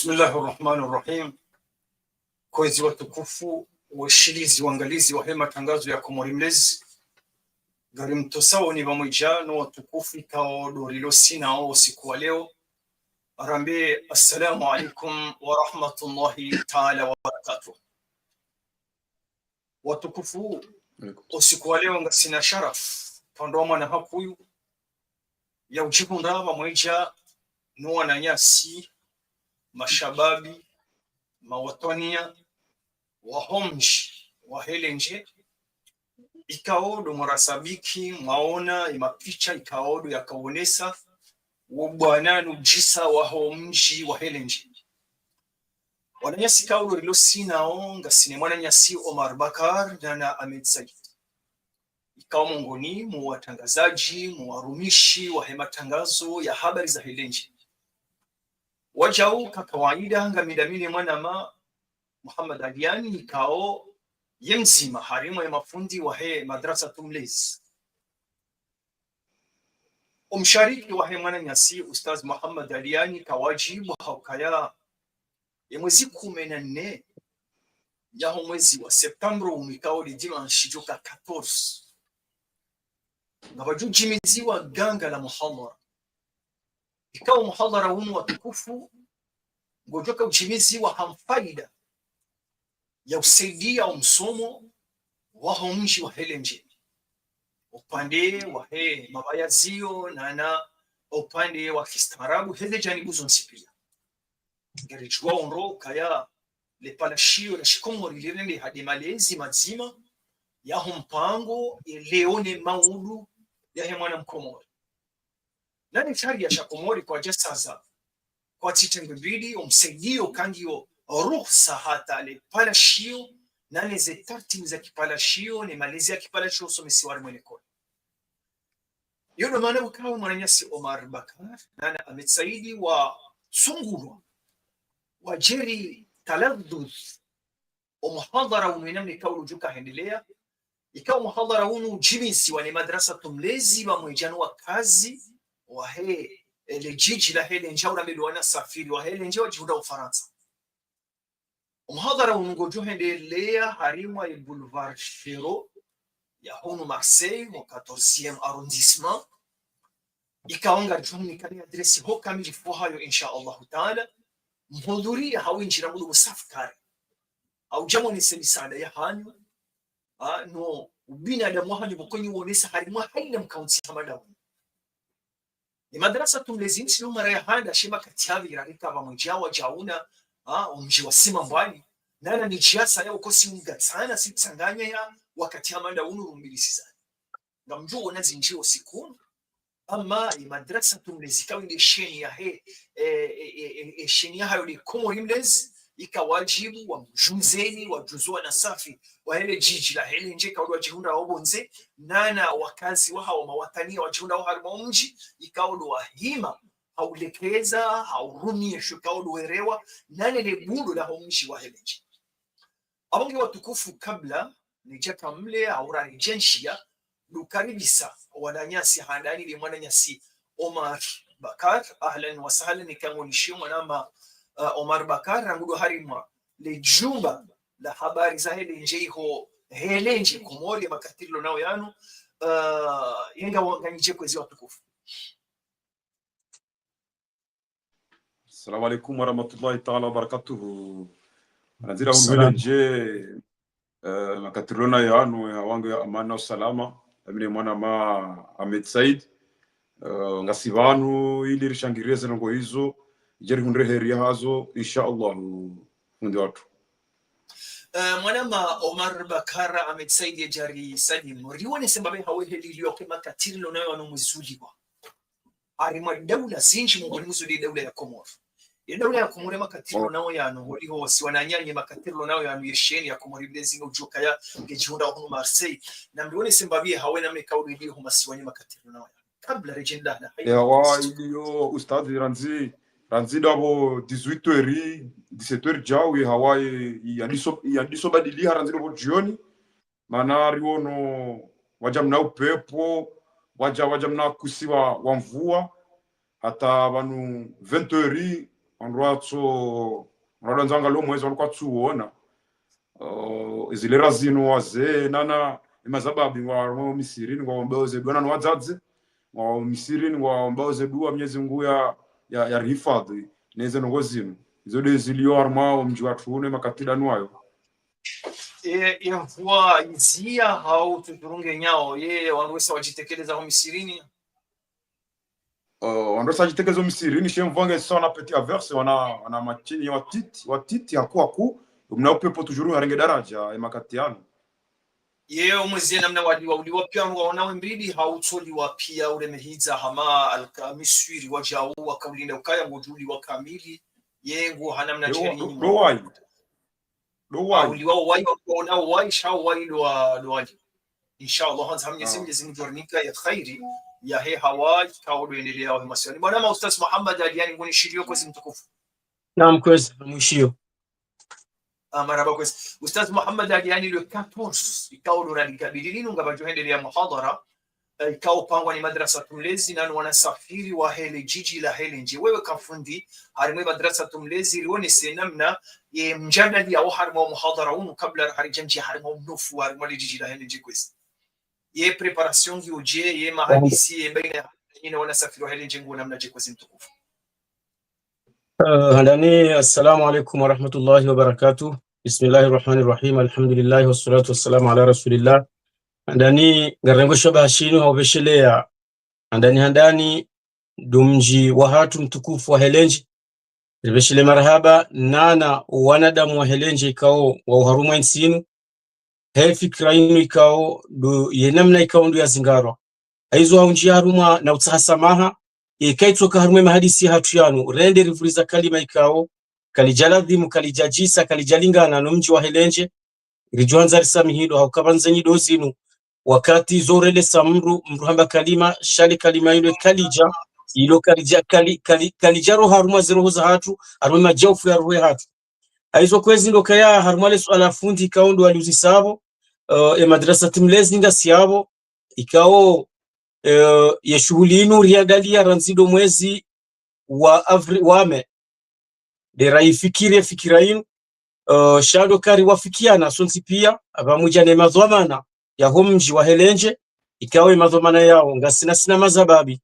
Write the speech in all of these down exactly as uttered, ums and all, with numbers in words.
بسم الله الرحمن الرحيم. Kwezi watukufu, washilizi, wangalizi wahe matangazo ya Komori Mlezi, ngarimtosao ni pvamwedja no watukufu ikao ndo rilo sinao usiku wa leo, arambe, "Assalamu alaikum wa rahmatullahi taala wa barakatuh." Watukufu, usiku wa leo ngasina sharaf, pvandru wa mwana hakuyu, ya udjihundra pvamwedja no wananyasi, mashababi, mawatwaniya, waho mdji wa Helendje, ikao ndo mwarasabiki, mwaona emapicha ikao ndo yakaonesa wo bwana no udjisa waho mdji wa Helendje. Wananyasi ikao ndo rilo sinao, ngasina mwananyasi Omar Bakar, nana Ahmed Said. Ikao mongoni mwa watrangazadji, mwa warumishi wahe matangazo ya habari za Helendje. Wadjau ka kawaida, ngami ndami ne mwanama Muhammad Aliani, ikao ye mdzima harimwa ye mafundi wahe Madrasatu Mlezi. Omshariki wahe mwananyasi, Ustadh Muhammad Aliani, kawadjibu ha ukaya ye mwezi kume na nne yaho mwezi wa septembre unu, ikao le dimanche djoka quatorze, ngapvadjo djimiziwa ganga la muhadhara. Ikao muhadhara unu watukufu, ngodjoka udjimiziwa ha mfaida ya usaidia omsomo waho mdji wa Helendje, upande wahe mabayaziyo, nana upande wa kistaarabu, heze janibu zontsi pia. Ngaridjuao ndro ukaya le palashiyo la shikomori lirende ha nde malezi madzima yaho mpango ye leo ne maudu yahe mwana mkomori. Nane sharia sha Komori kwadjasaza, kwatsi tengwe mbili omsaidiyo kangiyo ruhusa hata le palashiyo, nane ze tartibu za kipalashiyo, ne malezi ya kipalashiyo usomesiwa harimwa le likoli. Iyo ndo maana ukao mwananyasi Omar Bakar, nana Ahmed Saidi watsungulwa, wadjeri taladhudh, omuhadhara unu inamna ikao udjoka hendelea, ikao muhadhara unu udjimiziwa ne Madrasatu Mlezi pvamwedja no wakazi wahe, e, le djidji la Helendje, au rambe ndo wanasafiri wa Helendje wadjihundra Ufarantsa. Omuhadhara unu ngodjo hendelea harimwa ye Boulevard Chéreau ya hunu Marseille, mu quatorzième arrondissement. Ikao ngaridjo hunikani adresi ho kamilifu hayo, insha Allahu taala. Mhudhuriya hau indjira mudu musafukari, hau djamonese misaada yahanyu, ah, no ubinadamu wahanyu pvoko nyi wonesa harimwa haina mkaunti hama ndaunu. Ni Madrasatu Mlezi ntsi yo mara ya handa she makati yapvira rika pvamwedja wadjauna, ah, omdji wa Simambwani, nana ni djiyasa ya ukosi ungatsana sitsanganya ya wakati hama ndaunu rumbilisizana. Ngamdjo wona zindji usiku unu. Ama ye Madrasatu Mlezi ikao nde sheni yahe, e, e, e, e, e, sheni yahayo nde Komori Mlezi, ika wadjibu wamdjuzeni, wadjuze wanasafi wahe le djidji la Helendje ikao ndo wadjihundra wo pvondze, nana wakazi wahawo mawatwaniya wadjihundra wo harimwa omdji, ikao ndo wahima, haulekeza, haurumiya sho ikao ndo werewa, nane le bundo laho mdji wa Helendje. Apvo nge watukufu, kabla nidjaka mle, hau raridjendjiya, nukaribisa wananyasi handani le mwananyasi Omar Bakar. Ahlan wa sahlan, nikango nishiyo mwanama, uh, Omar Bakar, rangu ndo harimwa le djumba la habari za Helendje iho Helendje Komori, makati rilo nayo yanu, uh, yenga wanganyidje kwezi watukufu. Assalamu alaikum warahmatullahi taala wabarakatuh. Anazira hunu Helendje, eh, makati rilo nayo yanu, ya wangu ya amani na usalama. Amine mwanama Ahmed Said. Eh, ngasi pvanu ili rishangiriye ze ndrongoo izo, idjeri hundre heri yahazo, insha Allah, fundi watru. Eh, mwanama Omar Bakar, Ahmed Said yadjari salimu. Riwonese mbapvi hawe heli liyo ke makati rilo nayo yanu mwezuliwa harimwa daula zindji, mongoni mwazo nde daula ya Komori. Ye daula ya Komori makati rilo nayo yanu, holiho si wananyasi makati rilo nayo yanu, ye sheni ya Komori Mlezi ngodjoka ya ngedjihundra hunu Marseille. Na mriwonese mbapvi hawe namna ikao ndo iliyo ho masiwani makati rilo nayo yanu. Kabla ridjendana, hayi. Ewa, iliyo ustadhi randzi, randzi ndapvo dix-huit heures, dix-sept heures djau, ye hawa ye, yandiso, yandiso badiliha randzi ndapvo djioni. Mana riwono wadja mna upepvo, wadja, wadja mna kusi wa, wa mvua, hata pvanu vingt heures, wandru watso, wandru wadandza ngalo mwezi wandru kwatsuona. Uh, zilera zinu wazee nana, emazababi ngwao misirini, ngwao mbao ze dua nana wadzadze, ngwao misirini, ngwao mbao ze dua Mwenyezi Mungu ya, ya, ya rihifadhi, neze ndrongoo zinu. Izo nde zilio harumwa omdji watru unu emakati danu wayo. E, e mvua izia hau tujurunge nyao, ye wandru wesa wajitekeleza ho misirini? Uh, wandru wesa wajitekeleza ho misirini, she mvua nge sawa na petit averse, wana, wana machini ya watiti, watiti, haku, haku, mna upepvo tujuru harenge daraja, emakati yanu. Ye omwezi ye namna waliwa, uliwa pia wandru waona wembili, hau utsoliwa pia uremehidza hama alka miswiri wajau, wakaulinda ukaya ngojuliwa kamili, ye ngu ha namna Yo, jeri do, nyuma. Do wayi. Do wayi. Uliwa wayi, waona wayi, sha wayi do wa, do wayi. Inshallah, handza ha Mwenyezi, Mwenyezi Mungu jorinika ya khairi, ya he hawa, ikao do endelea wa masiwani. Bwana ma Ustaz Muhammad Ali, yani ngoni shilio kwezi mtukufu. Naam, kwezi, mwishiyo. Ah, marahaba kwezi. Ustaz Muhammad Ali, yani le quatorze, ikao do radi kabili linu, ngapvajo hendelea muhadhara, eh, ikao pangwa ni madrasa tumlezi, nanu wanasafiri wa hele jiji la Helendje. Wewe kafundi, harimwa madrasa tumlezi, rionese namna, ye mjadali yao harimwa muhadhara unu, kabla harijanjia harimwa mnofu, harimwa le jiji la Helendje kwezi. Ye préparation ngiyo je, ye mahadisi, ye baina ya, yina wanasafiri wa Helendje ngu namna je kwezi mtukufu. Uh, handani, assalamu alaikum warahmatullahi wabarakatuh. Bismillahirrahmanirrahim. Alhamdulillah, wassalatu wassalamu ala rasulillah. Handani, ngarengo shaba hashinu, haupveshelea. Handani, handani, ndo mdji wahatru mtukufu wa Helendje. Ripveshele marahaba, nana wanadamu wa Helendje ikao wa uharumwa entsi nu. He fikira inu ikao, ndo ye namna ikao ndo yazingarwa. Haizo haunjia harumwa na utsaha samaha, eka itsoka harumwa emahadisi yahatru yanu, rende rivuriza kalima ikao, kalija ladhimu, kalija jisa, kalija lingana no mdji wa Helendje, rijo handza risamihido, hauka pvandze nyido zinu, wakati zo relesa mdru, mdru hamba kalima, sha le kalima ilo kalija, ilo kalija, kali, kali, kalija roha harumwa ze roho zahatru, harumwa majaufu ya roho yahatru. Haizo kwezi ndo kaya harumwa le suala fundi ikao ndo waliuzisavo, eh, e madrasa timlezi ngasi yavo, ikao, eh, ye shuhuli inu riandalia randzi ndo mwezi wa avri-, wa mai. Nde raifikiri ye fikira inu, eh, sha ndo kari wafikiana sontsi pia, pvamoja ne madhwamana ya ho mdji wa Helendje, ikao ye madhwamana yao, ngasina sina mazababi,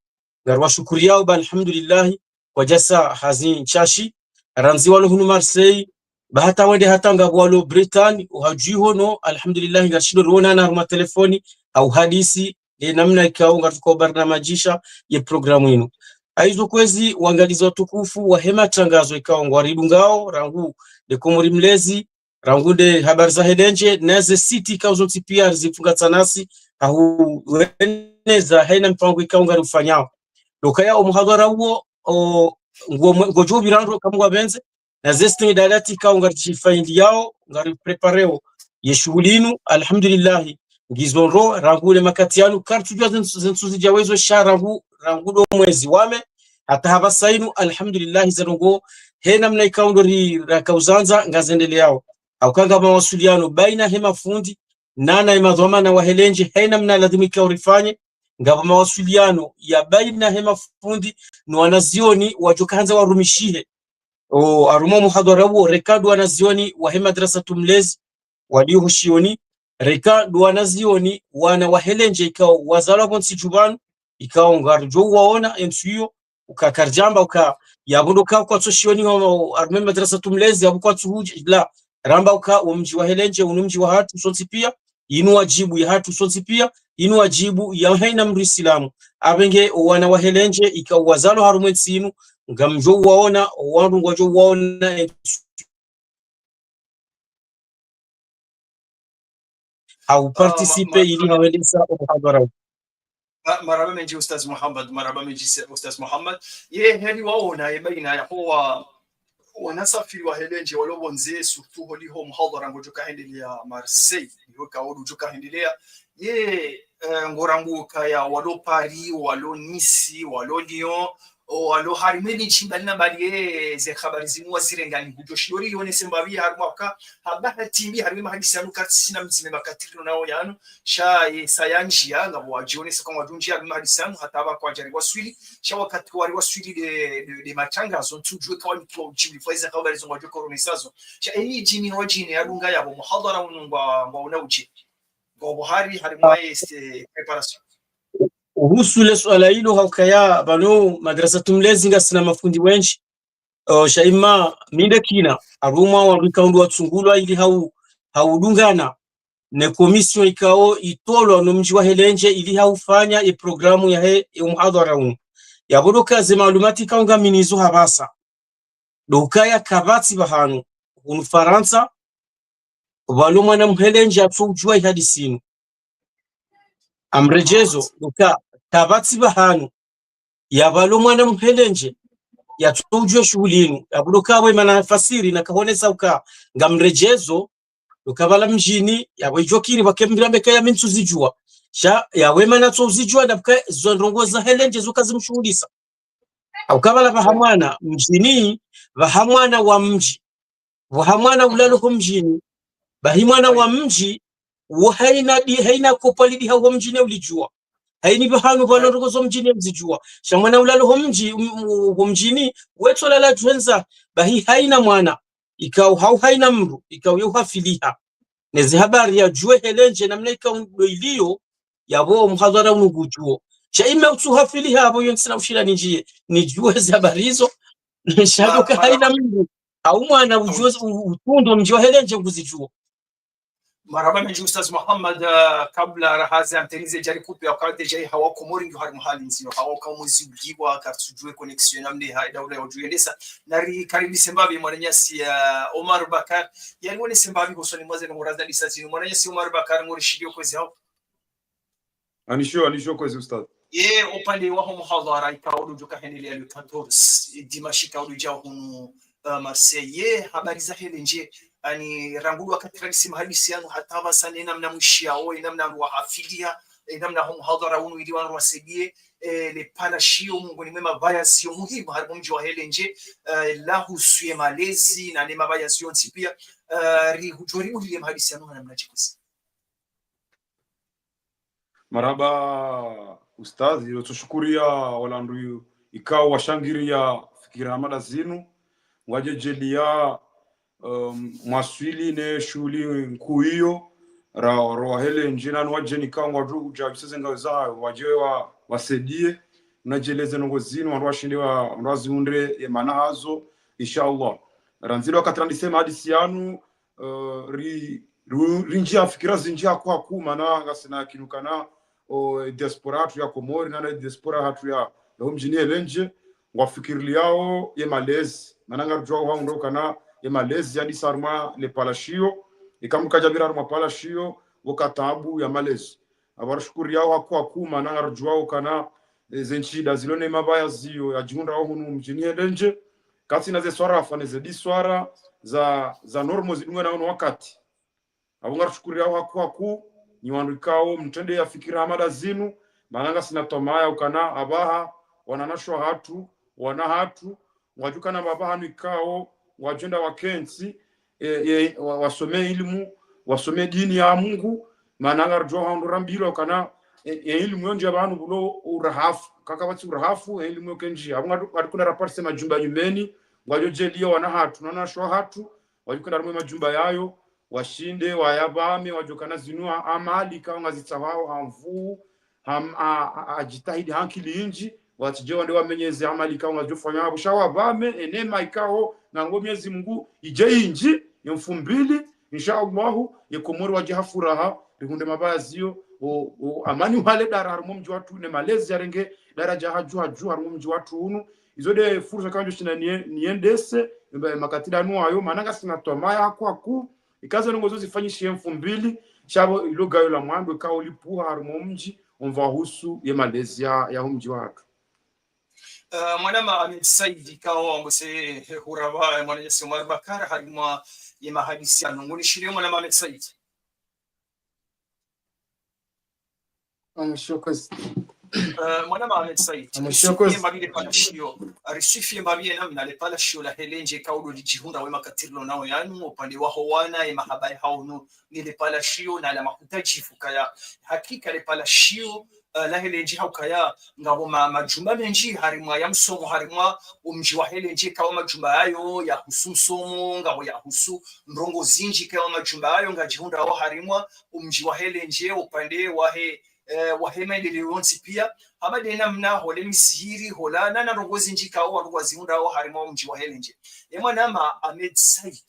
ngari washukuriao, ba alhamdulillahi, kwadjasa hazi ntsashi, randzi walo hunu Marseille, ba hata wende hata ngapvo walo Bretagne, uhadjui hono, alhamdulillahi, ngarishindo rionana harumwa telefoni, hau hadisi, ye namna ikao ngaritsuka ubarnamajisha ye programu inu. Haizo kwezi wangalizi watukufu wa he matrangazo ikao ngwaridungao, rangu nde Komori Mlezi, rangu nde Habari za Helendje, neze siti ikao zontsi pia rizifunga tsanasi, hau weneza haina mpango ikao ngariufanyao. Ndo kaya omuhadhara uwo, o, ngo mwe-, ngojo upvira ndro kamwe ngwapvendze, na ze sitini dalati ikao ngarijifanyiliyao, ngariprepareo ye shuhuli inu, alhamdulillahi, ngizo ndro, rangu le makati yanu, karitsujua ze ntsu-, ze ntsu zija wezo sha rangu, rangu ndo mwezi wa mai, hata hapvasa inu, alhamdulillahi, ze ndrongoo, he namna ikao ndo ri-, rakauzandza, ngazendeleao. Hauka ngapvo mawasiliano, baina he mafundi, nana ye madhwamana wa Helendje, he namna ladhimu ikao rifanye, ngapvo mawasiliano ya baina he mafundi no wanazioni wajoka handza warumishihe. O, harumwa muhadhara uwo, reka ndo wanazioni wa he madrasa tumlezi walio ho shioni, reka ndo wanazioni wana wa Helendje ikao wazalwa pvontsi juu pvanu, ikao ngarijo uwaona entsu iyo, uka karijamba uka yapvo ndo ka kwatso shioni wa, harumwa madrasa tumlezi, yapvo kwatsu hudja, la, ramba uka wo mdji wa Helendje, unu mdji wahatru sontsi pia, inu wadjibu yahatru sontsi pia, inu wadjibu ya haina mdru Isilamu. Apvenge o wana wa Helendje, ikao wazalwa harumwa entsi inu, ngamjo uwaona, o wandru ngwajo uwaona, hau participer ili hawendesa omuhadhara. Ma-, marahaba mendji Ustaz Muhammad, marahaba mendji se-, Ustaz Muhammad. Ye heli waona ye baina ya hoa wanasafiri wa Helendje walo pvondze, surtout holiho muhadhara ngojo kahendelea Marseille, iho kaodu jo kahendelea. Ye, eh, ngorangu kaya walo Paris, walo Nice, walo Lyon, O, alo harimwa emidji mbali na mbali, e, ze habari zinu wazirengani hudjo shidori yonese mbapvi harimwa ka, haba hatimbi harimwa mahadisi yanu katsina mdzima makati rino nao yanu, sha, e, saya ndjia, ngapvo wadjionesa kwa ngwadjo ndjia harimwa mahadisi yanu, hata haba kwadjari waswili, sha wakati wari waswili de, de, de matrangazo, ntsudjuwe kawani kwa udjibu, faiza habari zo ngwadjo koronesazo. Sha, emidji ni wadjine yadunga yapvo, muhadhara unu ngwa, ngwa una udje. Ngapvo hari, harimwa, e, se, préparation. Uhusu le suala lilo ha ukaya pvanu madrasatu mlezi ngasina mafundi wendji. O, sha ima mi nde kina, harumwa wandru ikao ndo watsungulwa ili hau, haudungana ne commission ikao itolwa no mdji wa Helendje ili haufanya e programu yahe, e umuhadhara unu. Yapvo ndo ka ze maalumati ikao ngami nazo hapvasa. Ndo ukaya kapvatsi pvahanu, hunu Farantsa, pvalo mwana Mhelendje yatsoudjua ihadisi inu. Amredjezo, ndo uka, kapvatsi pvahanu, yapvalo mwana Mhelendje yatsoudjua shuhuli inu. Yapvo ndo uka we mana fasiri nakahonesa uka, ngamredjezo, ndo uka pvala mdjini, yapvo idjo kiri pvake mbira mbeka ya mi ntsuzidjua. Sha, yawe mana tsouzidjua, ndapvuka zo ndrongoo za Helendje zo kazimshuhulisa. Au kapvala pvaha mwana mdjini, pvaha mwana wa mdji. Pvaha mwana ulalo ho mdjini. Bahi mwana wa mdji, wo haina di, haina kopvwa lidi ha ho mdjini ulidjua. Haini pvahanu pvalo ndrongoo zo mdjini mzidjua. Sha mwana ulalo ho mdji, um, um, ho mdjini, wetso lala djwendza, bahi haina mwana. Ikao hau haina mdru, ikao ye uhafiliha ne ze habari yadjue Helendje namna ikao ndo iliyo, yapvo muhadhara unu ngudjuo. Sha ime utsuhafiliha yapvo yo ntsina ushila nindjie, nidjue ze habari izo. Sha ndo uka haina mdru, hau mwana udjue, u-, utundo mdji wa Helendje nguzidjuo. Marahaba mendji Ustadh Muhammad, ah, kabla rahazi antenne ze djari kupe, wakati djai hawa Komori ngiyo harimwa hali ndziro, hawa uka mwezi uliwa, kartsudjue connexion namna ha daula ya udjuyendesa. Narikaribise mbapvi mwananyasi, ah, Omar Bakar, yariwonese mbapvi hosoni mwa ze ndrongoo raza disa zinu. Mwananyasi Omar Bakar, ngori shidio kwezi hau? Anisho, anisho kwezi Ustadh. Ye, upande waho muhadhara ikao ndo udjo kahendelea le quatorze, e, dimanche ikao ndo idjao hunu, eh, Marseille. Ye, habari za Helendje, ani rangu wakati randisi mahadisi yanu hata pvasa ne namna mwishiao, e namna wandru wahafiliha, e namna ho muhadhara unu ili wandru wasaidie, e, le palashio mongoni mwe mapvayazio muhimu harimwa mdji wa Helendje, e, lahusu ye malezi na ne mapvayazio ntsi pia, e, ri hudjo ribulie mahadisi yanu ha namna dje kwezi. Marahaba Ustadh, yo tsushukuria wala wandru ikao washangiria fikira mada zinu, ngwadjedjelia, um, mwaswili ne shuhuli nkuu iyo, ra, ro wa Helendje nanu wadjeni ikao ngwadjo udja biseze ngawe zahayo, wadje wa, wasaidie, nadjeleze ndrongoo zinu, wandru washinde wa, wandru wazihundre ye mana hazo, insha Allah. Randzi le wakati randise mahadisi yanu, eh, ri, ru-, rindjia fikira zindji haku haku, mana ngasina kinu kana, o, e diaspora hatru ya Komori, nana e diaspora hatru ya, ya ho mdjini Helendje, ngwafikiriliao ye malezi. Mana ngarudjuao hau ndo ukana ye malezi yadisa harimwa le palashio, ika mdru kadjapvira harimwa palashio, pvo ka taabu ya malezi. Apvo rashukuriao haku haku, mana ngarudjuao ukana, e, ze ntsida zilo ne mapvayazio yadjihundrao hunu mdjini Helendje, katsina ze swarafa ne ze diswara za, za normo zidungana hunu wakati. Apvo ngarishukuriao haku haku, nyi wandru ikao mtrende ya fikira mada zinu, mana ngasina twamaya ukana apvaha, wananyasho hatru, wana hatru, ngwadjukana pvapvahanu ikao, ngwadjenda wakentsi, e, e, wa, wasome ilimu, wasome dini ya Mungu, mana ngarudjuao hau ndo rambilwa ukana, e, e ilimu yo ndjia pvanu pvulo urahafu, kakapvatsi urahafu, e ilimu yo kendji. Apvo ngadu-, ngarikuna raparise majumba nyumeni, ngwadjo djelia wana hatru, wananyasho hatru, wadjukana harimwa majumba yayo, washinde, wayapvame, wadjukana zinu ha, ha mali ikao ngazitsahao, ha nvuu, ha, ha, ha, ha djitihadi, ha nkili indji, watsidje wande wamenyeze ha mali ikao ngazidjofanya apvo, sha wapvame, e neema ikao, nango Mwenyezi Mungu, idje indji, ye mfumbili, insha Allahu, ye Komori wadje ha furaha, rihundre mapvayazio, o, o, amani uhale dara harimwa mdji watru, ne malezi yarenge, daraja hadju hadju harimwa mdji watru unu, izo nde fursa ikao ndjo shinda nie-, niendese, mba-, makati danu ayo, mana ngasina twamaya haku haku, ika ze ndrongoo zo zifanyishihe mfumbili, sha pvo ilo gayo la mwando ikao lipvuha harimwa mdji, omva uhusu ye malezi ya, ya ho mdji watru. Eh, mwanama Ahmed Said, ikao ngose hurapva, eh, mwananyasi Omar Bakar, harimwa ye mahadisi yanu. Ngunishiliye mwanama Ahmed Said. Amu, shukran. Eh, mwanama Ahmed Said, riswifie mbapvi le palashiyo, riswifie mbapvi ye namna le palashiyo la Helendje ikao ndo lidjihundra we makati rilo nao yanu, upande waho wana, ye mahaba yahao no, ni le palashiyo, na la mahutadjifu kaya. Hakika le palashiyo, eh, la Helendje ha ukaya, ngapvo ma-, majumba mendji, harimwa ya msomo, harimwa omdji wa Helendje, ikao majumba yayo, yahusu msomo, ngapvo yahusu ndrongoo zindji, ikao majumba yayo, ngadjihundrao harimwa omdji wa Helendje, upande wahe eh, wahe maendeleo yontsi pia, hama de namna hole misihiri, hola, na, na ndrongoo zindji ikao wandru wazihundrao harimwa omdji wa Helendje. E mwanama Ahmed Said,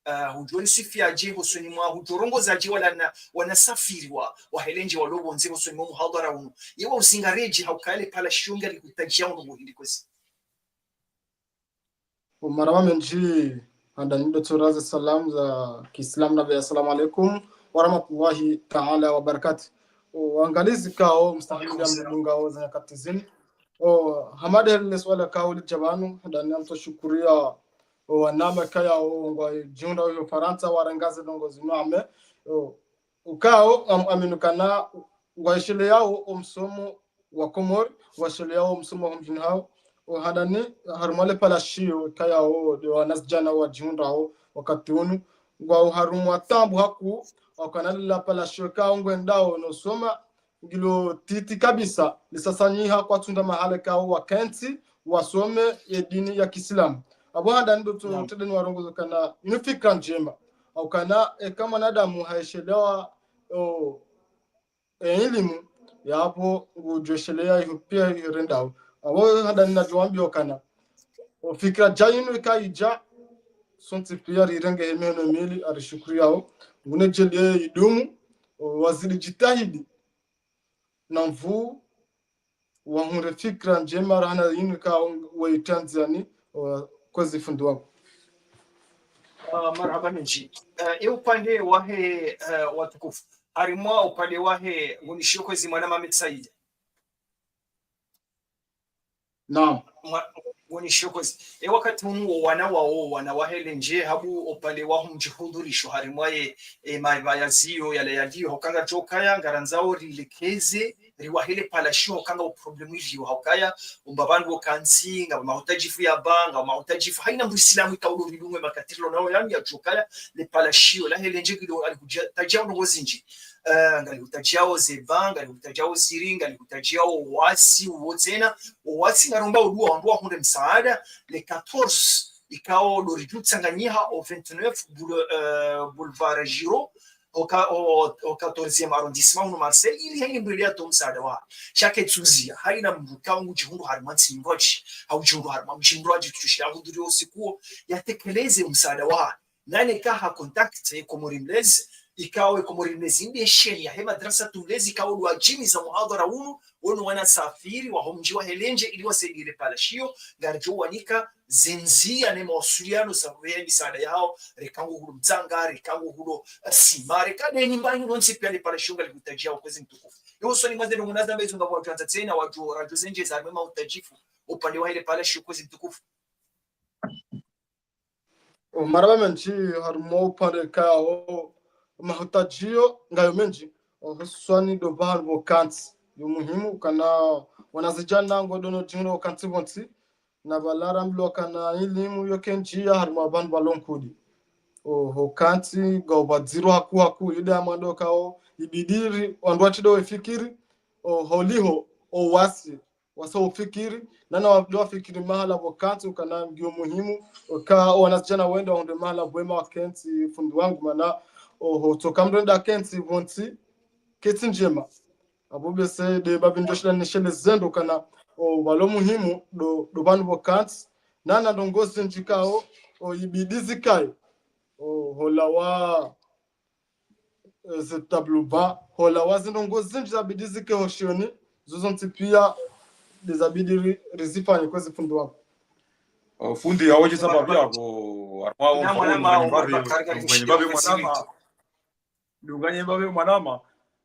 eh, hudjo riswifiaje hosoni mwa, hudjo rongozaje wala na, wanasafiri wa, wa Helendje walo pvondze hosoni mwa muhadhara unu. Ye wauzingaredje ha ukaya le palashiyo ngalihutadjiao ndrongoo hindri kwezi. Marahaba mendji, handani ndo turaze salamu za kiislamu na be assalamu alaikum wa rahmatullahi ta'ala wa barakatuh. O, waangalizi ikao mstahamili ya mdungao za nyakati zinu. O, hama de le suala ikao lidja pvanu, handani namtso shukuria, o, wanama ikayao ngwadjihundrao ho Farantsa, warenga ze ndrongoo zinu ame. O, ukao, am-, amini ukana, ngwaishiliyao omsomo wa Komori, ngwaishiliyao omsomo wa homdjini hawo, o handani, harumwa le palashiyo ikayao, de wanazidjana wadjihundrao wakati unu, ngwao harumwa taabu hakuu, ha ukana lila palashiyo ikao ngwendao no soma, ngilo titi kabisa, lisasanyiha kwatsunda mahala ikao wakentsi, wasome ye dini ya kiislamu. Apvo handani ndo tso-, tedeni warongozo ukana, inu fikira ndjema. Ha ukana, eka mwanadamu haishiliwa, o, e, ilimu, yapvo ngudjo ishiliya iho pia iho rendao. Apvo handani nadjo wambia ukana, o fikira dja inu ikaidja, sontsi pia rirenge he mihono mili, arishukuriyao. Ngune djeli ye idumu, o, wazidi djitihadi. Na mvu, wahundre fikira ndjema rahana inu ikao weitrandziani, o, kwezi fundi wangu. Ah, marahaba mendji. Eh, e upande wahe, eh, watukufu. Harimwa upande wahe, ngunishiyo kwezi mwanama Ahmed Said. Naam. Mwa-, ngunishiyo kwezi. E wakati unu wo wana wao, wana wa Helendje, hapvo upande waho mdjihundrulisho harimwa ye, e, mapvaya ziyo, yale yaliyo, ho ukaya ngaridjo kaya, ngarandzao rilekeze, riwahe le palashiyo, ho ukaya o problème iliyo, ha ukaya, omba pvandru wo kantsi, ngapvo mahutadjifu ya ba, ngapvo mahutadjifu, haina muislamu ikao ndo ridungao we makati rilo nao yanu yadjuwa ukaya, le palashiyo la Helendje ngilo ngalihutadjiao ndrongoo zindji. Eh, ngalihutadjiao ze ba, ngalihutadjiao ziri, ngalihutadjiao owasi, uwo tsena, owasi ngaromba udua wandru wahundre msaada, le quatorze, ikao ndo ridjo tsanganyiha o vingt-neuf boule-, eh, boulevard Giraud, o ka-, o, o quatorzième arrondissement hunu Marseille, ili haina mndru ili yatowe msaada wa. Sha ketsuziya, haina mndru ikao ngudjihundru harimwa ntsi ndrwadji, hau djihundru harimwa mdji ndrwadji, tutushiya hudhuri o usiku wo, yatekeleze msaada wa. Nane kaha contact ye Comores Mlezi, ikao ye Comores Mlezi nde sheni yahe madrasa tu Mlezi, ikao ndo wadjimiza muhadhara unu, wono wanasafiri waho mdji wa Helendje ili wasaidie le palashiyo, ngaridjo wanika ze ndziya ne mawasiliano za uweya misaada yahao, reka ngo hulo mtsanga, reka ngo hulo, eh, sima, reka de nyumba inu yontsi pia le palashiyo ngalihutadjiao kwezi mtukufu. Iho usoni mwa ze ndrongoo nazamba izo ngapvo wadjo andza tsena, wadjo, radjo zendjeza harimwa mahutadjifu, upande wahe le palashiyo kwezi mtukufu. O, marahaba mendji, harimwa upande ikao, mahutadjiyo ngayo mendji, o, hususwani ndo pvahanu pvo kantsi. Yo muhimu ukana wanazidjana ngwadjo no djihundra wo kantsi pvontsi, na pvala rambilwa ukana ilimu yo kendjiya harimwa pvanu pvalo nkudi. O, ho kantsi, ngapvo pvadziro hakuu hakuu, inde ya mwando ikao, ibidi ri, wandru watsi ndo wefikiri, o, holiho, owasi, wasa ufikiri, nana wabidi wafikiri mahala pvo kantsi, ukana ngiyo muhimu, uka wanazidjana wende wahundre mahala pvwema wakentsi fundi wangu, mana, o, ho tsoka mndru ende akentsi pvontsi, ketsi ndjema. Apvo bese de mbapvi ndo shila nishele zendo ukana, o, pvalo muhimu, ndo, ndo pvanu pvo kantsi, nana ndrongoo zindji ikao, o, ibidi zikaye. O, holawa, eh, ze tableau bas, holawa ze ndrongoo zindji zabidi zike ho shioni, zo zontsi pia, de zabidi ri-, rizifanye kwezi fundi wangu. O, fundi, awo djisa mbapvi apvo, harimwa o, mwanama, mfano, mwanama, mwenye mbapvi, mwenye mbapvi mwanama. Ndunganye mbapvi mwanama,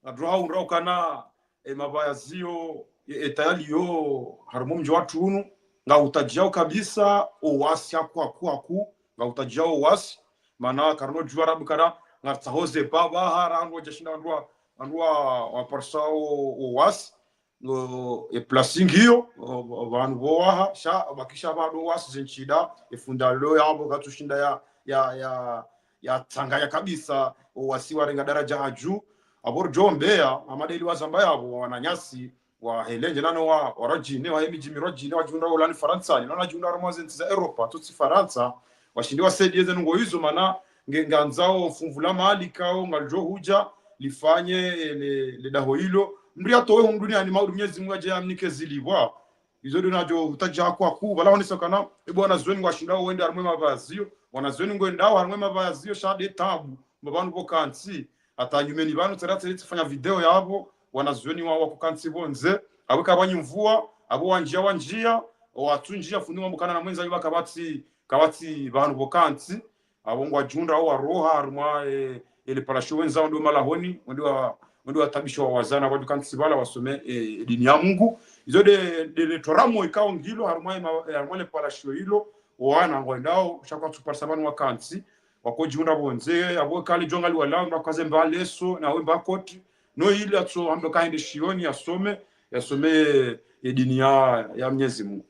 ngadroha undra ukana, e, mapvaya ziyo, e, e, tayari yo, harimwa mdji watru unu, ngahutadjiao kabisa, owasi hakuu, hakuu, hakuu, ngahutadjiao owasi, mana karino djuwa rabu kana, ngartsaho ze pvapvaha, randru wadjashinda wandru wa, wandru wa, waparisa o, owasi, o, e place ngiyo, o, pvanu pvo waha, sha, pvakisha pvado wasi ze ntsida, e funda lo yapvo katsushinda ya, ya, ya, ya tsanganya kabisa, o wasi warenga daraja ha juu, apvo ridjo ombeya, hama de ili wazamba yapvo, wananyasi, wa Helendje nano wa, wa Radjine, wa emidji mi Radjine, wadjihundra ulani Farantsa, ni nona wadjihundra harumwa ze ntsi za Europa, tsotsi Farantsa, washinde wasaidiye ze nungo izo, mana nge ngandzao funvu la mali kao ngalidjo hudja lifanye le, le daho ilo. Mndru yatowe hunu duniani, mauri Mnyezi Mungu yadje yamnike zilipvwa. Izo de nadjo hutadja kwa ku, pvala honesa kana, ebo wanazioni ngwashindao wende harumwa e mapvayazio, wanazioni ngwendao harumwa e mapvayazio, sha de tabu, mba pvanu pvo kantsi, hata nyumeni pvanu, tsera tsera tsifanya video yapvo, wanazioni wa, wako kantsi pvondze, apvo kapvanyi mvua, apvo wandjia wandjia, watsundjia fundi wa mukana na mwendza yuba kapvatsi, kapvatsi pvanu pvo kantsi, apvo ngwadjihundra waroha harumwa, e, ele palasho wendza wende malahoni, wende wa, wende watabisha wa wazana, wadjo kantsi pvala wasome, e, e dini ya Mungu. Izo de, de le toramo ikao ngilo harumwa e ma, e, harumwa le palasho ilo, wana ngwendao, sha kwatsu parisa pvanu wakantsi, wakodjihundra pvondze, apvo kali djonga liwalao, mba kaze mba leso, na we mba koti, no ili atso ambe kahende shioni, yasome, yasome, e dini ya, ya Mnyezi Mungu.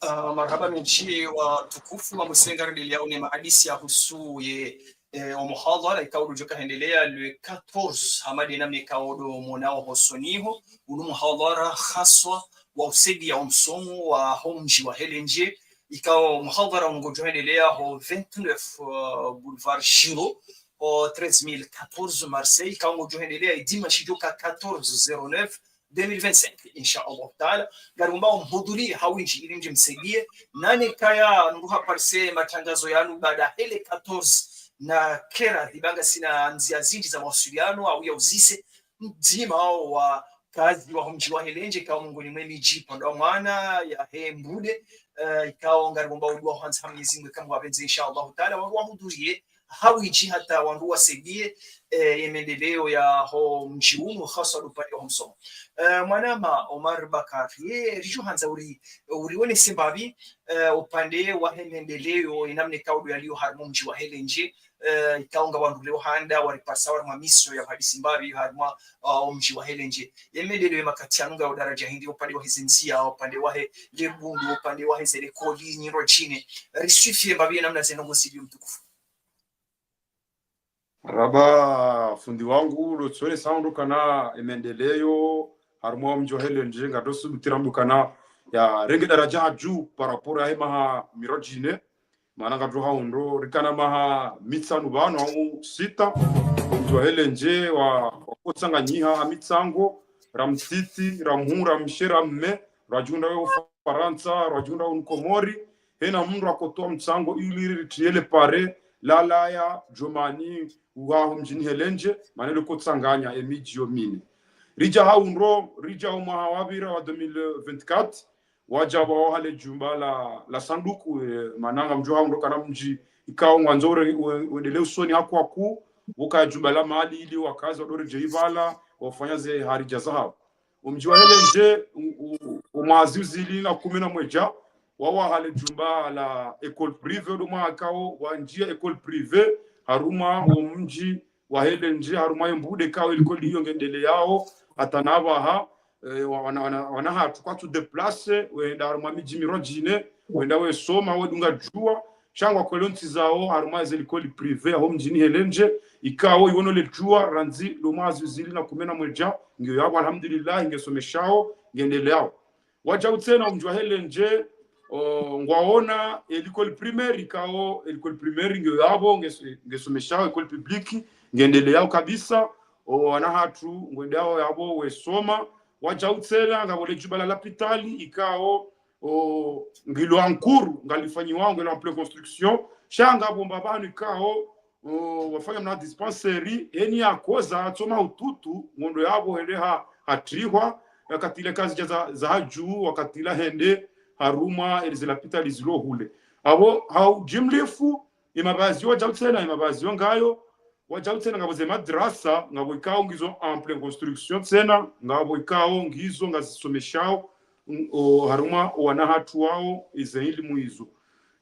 Ah, marahaba mendji watukufu, mamusenga ridili yaone mahadisi yahusu ye, eh, omuhadhara ikao udjo kahendelea le quatorze, hama de namna ikao do monao hosoni ho, unu muhadhara haswa wa usaidia omsomo wa ho mdji wa Helendje, ikao muhadhara unu ngodjo hendelea ho vingt-neuf, euh, boulevard Giraud, ho treize mille quatorze Marseille, ikao ngodjo hendelea e dimanche djoka quatorze zéro neuf deux mille vingt-cinq, insha Allah taala. Ngari omba omhudhuriye ha windji ili mdje msaidiye. Nane kaya nduha parise matangazo yanu baada hele quatorze na kera dhibanga sina ndzia zindji za mawasiliano au ya uzise mdzima wao wakazi wa ho mdji wa Helendje, ikao mongoni mwe midji pvandza wa mwana ya he Mbude, eh, ikao ngari omba udua hwandza ha Mnyezi Mungu kamwe wapvendze, insha Allah taala, wahudhuriye ha windji hata wandru wasaidiye, eh, ye mendeleo ya ho mdji unu, haswa upande wa ho msomo. Eh, mwanama Omar Bakar, ye ridjo handza uri, uri wone simbapvi, eh, upande wa he mendeleo, ye namna ikao do yaliyo harumwa mdji wa Helendje, eh, ikao nga wandru leo handa, wari pasa wari mwa mission ya hadisi mbapvi harumwa, ah, o mdji wa Helendje. Ye mendeleo ye makati yanu nga o daraja hindri, upande wa he ze ndzia, upande wa he le bundu, upande wa he ze likoli, nyindro djine. Riswifie mbapvi ye namna ze nongo ziliyo mtukufu. Marahaba, fundi wangu, lo tsone sandu kana e mendeleo, harumwa o mdji wa Helendje, ngatso subutira mdu kana yarenge daraja ha juu par rapport ya he maha miro djine, mana ngatso hahundro, rikana maha mitsanu pvanu au sita, o mdji wa Helendje wa, wakotsanganyiha ha mitsango, ra mtiti, ra mhuu, ra mshe, ra mme, radjihundra yo Farantsa, radjihundra unu Komori, hena mndru akotoa mtsango ili ritriye le pare, lalaya, Djomani, uhaho mdjini Helendje, mana lo kotsanganya e midji yo mine. Ridja hahundro, ridja o mwaha wapvira wa deux mille vingt-quatre, wadja pvwa waha le djumba la, la sanduku, eh, mana ngamdjo hahundro kana mdji, ikao ngwandzo ure, we, wendelee usoni haku haku, ukaya djumba la mali ili wakazi wadore dje ipvala, wafanya ze haja zahao. O mdji wa Helendje, u, u, o mwaha zihwi zili na kume na mwedja, wawaha le djumba la école privée, ndo mwaha ikao wandjia école privée, harumwa o mdji wa Helendje, harumwa ye Mbude ikao e likoli iyo ngendeleao, hata na pvaha, eh, wa, wana, wana, wana hatru kwatsu déplacer, wenda harumwa midji miro djine, wenda wesoma, wedunga djua, sha ngwa kwelo ntsi zao, harumwa ze likoli privée, aho mdjini Helendje, ikao iwono le djua, randzi lo mwaha zihwi zili na kume na mwedja, ngiyo yapvo, alhamdulillah, ngesomeshao, ngendeleao. Wadjau tsena o mdji wa Helendje, o, ngwaona, e likoli primaire, ikao, e likoli primaire, ngiyo yapvo, nges-, ngesomeshao, école publique, ngendeleao kabisa, o, wana hatru, ngwendao yapvo, wesoma, wadjau tsena, ngapvo le djumba la lapitali, ikao, o, ngilo en cours, ngalifanyiwao, ngilo en pleine construction, sha ngapvo mbapvanu ikao, o, wafanya mna dispensaire, eni yakoza, tsoma ututu, ngondo yapvo hende ha, hatrihwa, yakatile kazi dja za, za ha juu, wakatila hende, harumwa, eli ze lapitali zilo hule. Apvo, ha ujimlifu, e mapvazi yo wadjau tsena, e mapvazi yo ngayo, wadjau tsena ngapvo ze madrasa, ngapvo ikao ngizo en pleine construction tsena, ngapvo ikao ngizo ngazisomeshao, mm, o, harumwa o wana hatru wao, ize ilimu izo.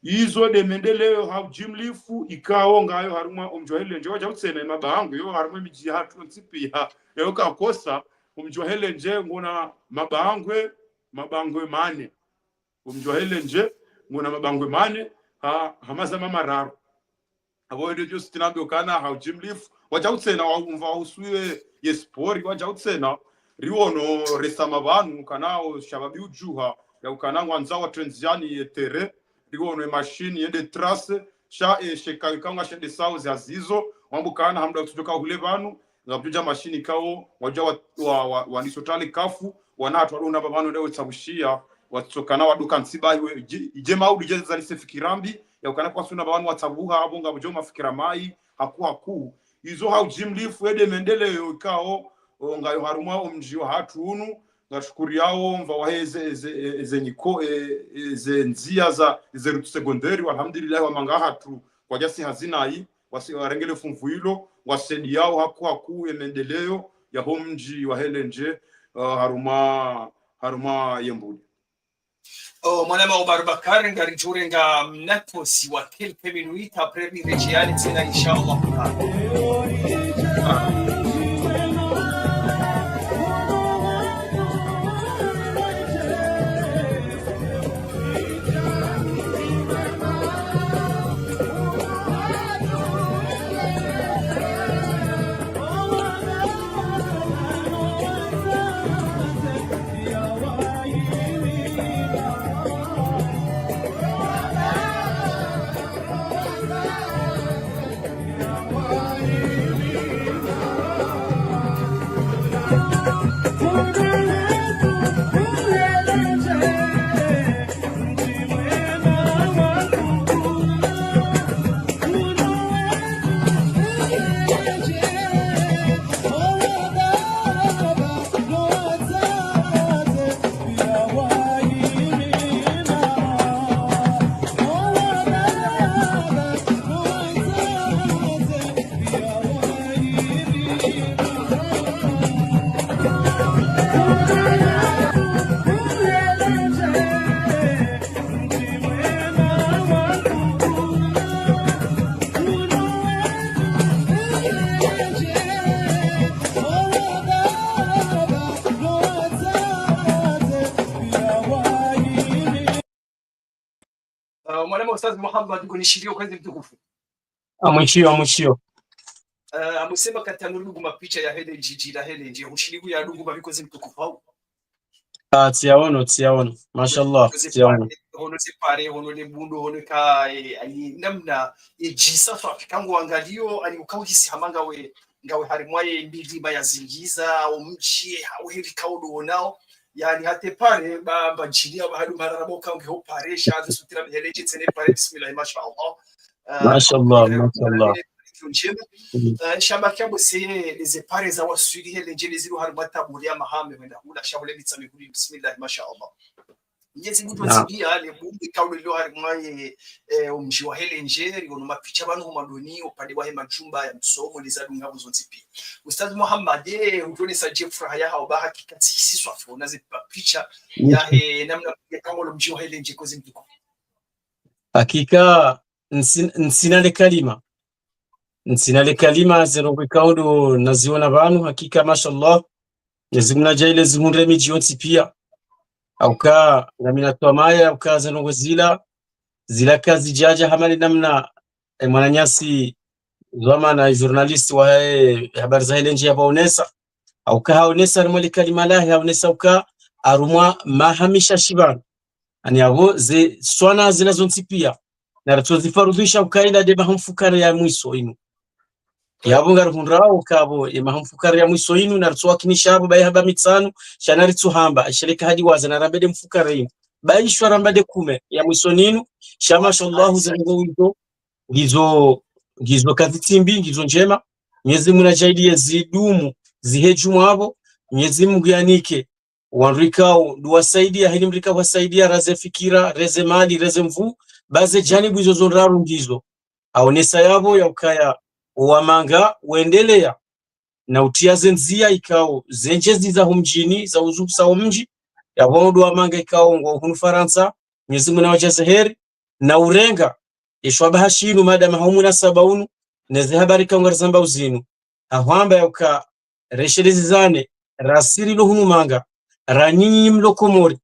Izo de mendeleo ha ujimlifu, ikao ngayo harumwa o mdji wa Helendje, wadjau tsena e mabango, yo harumwa e midji hatru ntsi piya, yo kakosa, Omdji wa Helendje nguna mabangwe, mabangwe mane. Omdji wa Helendje nguna mabangwe mane, ha, ha mazama mararu. Apvo ndo djo sitsinambe ukana ha udjimlifu. Wadjau tsena, waumva uhusu ye, ye sport, wadjau tsena. Riwono resama pvanu, kana o shababi udjuha, ya ukana ngwandzao watrendziani ye terrain, riwono ye machine, yende trace, sha, e, sheka, ikao ngashende sawu za zizo, wambe ukana hamda utsudjoka hule pvanu, ngapvudja machine ikao, wadja wa, wa, wa, wa niso tale kafu, wana hatru wadona pvanu ndewe tsabushia, watsokana waduka ntsiba iwe, ije, ije maudu ije zalise fikira mbi, ya ukana kwasuna pvanu watsabuha, apvo ngapvudjo mafikira mai, haku haku. Izo ha udjimlifu ede mendeleo ikao, o, ngayo harumwa omdji wa hatru unu, ngashukuriyao mva wahe eze, eze, eze nyiko, e, eze ndzia za, eze route secondaire, alhamdulillah, wamanga hatru, kwadjasi hazinai, wasi, warengele funvu ilo, wasaidiyao haku haku ye mendeleo ya ho mdji wa Helendje, uh, harumwa, harumwa ye Mbudje. O, mwanama Omar Bakar, ngaridjo renga mnakosi wa quelques minutes, après mi redjeani tsena, inshallah. Ah, mwanama Ustadh Muhammad, ngonishiliyo kwezi mtukufu. Amwishiyo, amwishiyo. Ah, amusema katangu dungu mapicha ya Helendje, djila Helendje, hushiliyo ya dungu mapicha kwezi mtukufu hau. Ah, tsiyaono, tsiyaono. Mashallah, tsiyaono. Hono ze pare, hono le bundo, hono ka, eh, ani namna, eh, djisa swafi, kangu angaliyo, ani ukauhisi hama ngawe, ngawe harimwa ye milima ya zingiza, omdji, hau heli kaudo onao. Yani hata pare, ba, ba djini, ba hadu marara bo kangu ho pare, sha, ze sutira miheleke, tsene pare, bismillah, mashallah. Ah, mashallah, mashallah. Ndjema. Mm. Eh, sha bakia bo se, ze pare za waswili Helendje zilo harimwa taburi ya mahame, wenda hula, sha hule mitsa mihuli, bismillah, mashallah. Mnyezi Mungu twatsibiya, le bundo ikao lilo harimwa ye, eh, omdji wa Helendje, riono mapicha pvanu ho madoni, opvande wahe majumba ya msomo, le zadunga pvo zontsi piya. Ustadh Muhammad, eh, utonesa dje furaha yaho, ba hakika tsihisi swafi, ona ze mapicha yahe, namna ya kango lo mdji wa Helendje kwezi mtukufu. Hakika, ntsi-, ntsina le kalima. Ntsina le kalima, ze ndrongoo ikao ndo naziona pvanu, hakika, mashallah. Mnyezi Mungu nadjaanlie zihundre midji yontsi piya. Hauka, ngamina twamaya, hauka ze ndrongoo zila, zila kazidjadja hama le namna, eh, mwananyasi, dhwamana, journaliste wa, eh, habari za Helendje yapvo onesa. Hauka haonesa harimwa le kalima lahe, haonesa uka harumwa maha mishashi pvanu. Ani apvo ze swana zila zontsi piya. Naritso zifarudhisha uka ila nde maha mfukare ya mwiso inu. Yapvo ngarihundrao uka apvo, ye maha mfukare ya mwiso inu, naritso wakinisha apvo, bayi haba mitsanu, sha naritso hamba, sheleka hadi waza, narambe nde mfukare inu. Bayi shwa ramba nde kume ya mwiso ninu, sha mashallah, ze ndrongoo izo, ngizo, ngizo kazitsi mbi, ngizo ndjema. Mnyezi Mungu nadjaanlie zidumu, zihe dju mwapvo, Mnyezi Mungu yanike wandru ikao ndo wasaidia, heli mdru ikao wasaidia, ra ze fikira, ra ze mali, ra ze nvuu, ba ze janibu izo zo ndraru ngizo. Haonesa yapvo ya ukaya, owamanga, wendeleya, na utiya ze ndzia ikao, ze ndjezi za ho mdjini, za uzuhusa ho mdji, yapvo ndo wamanga ikao ngwao hunu Farantsa, Mnyezi Mungu nawadjaze heri, na urenga, ye shwabaha shinu, madama ha umunasaba unu, ne ze habari ikao ngarizambao zinu. Hahwamba ya uka reshelezane, ra si rilo hunu manga, ra nyinyi mlo Komori.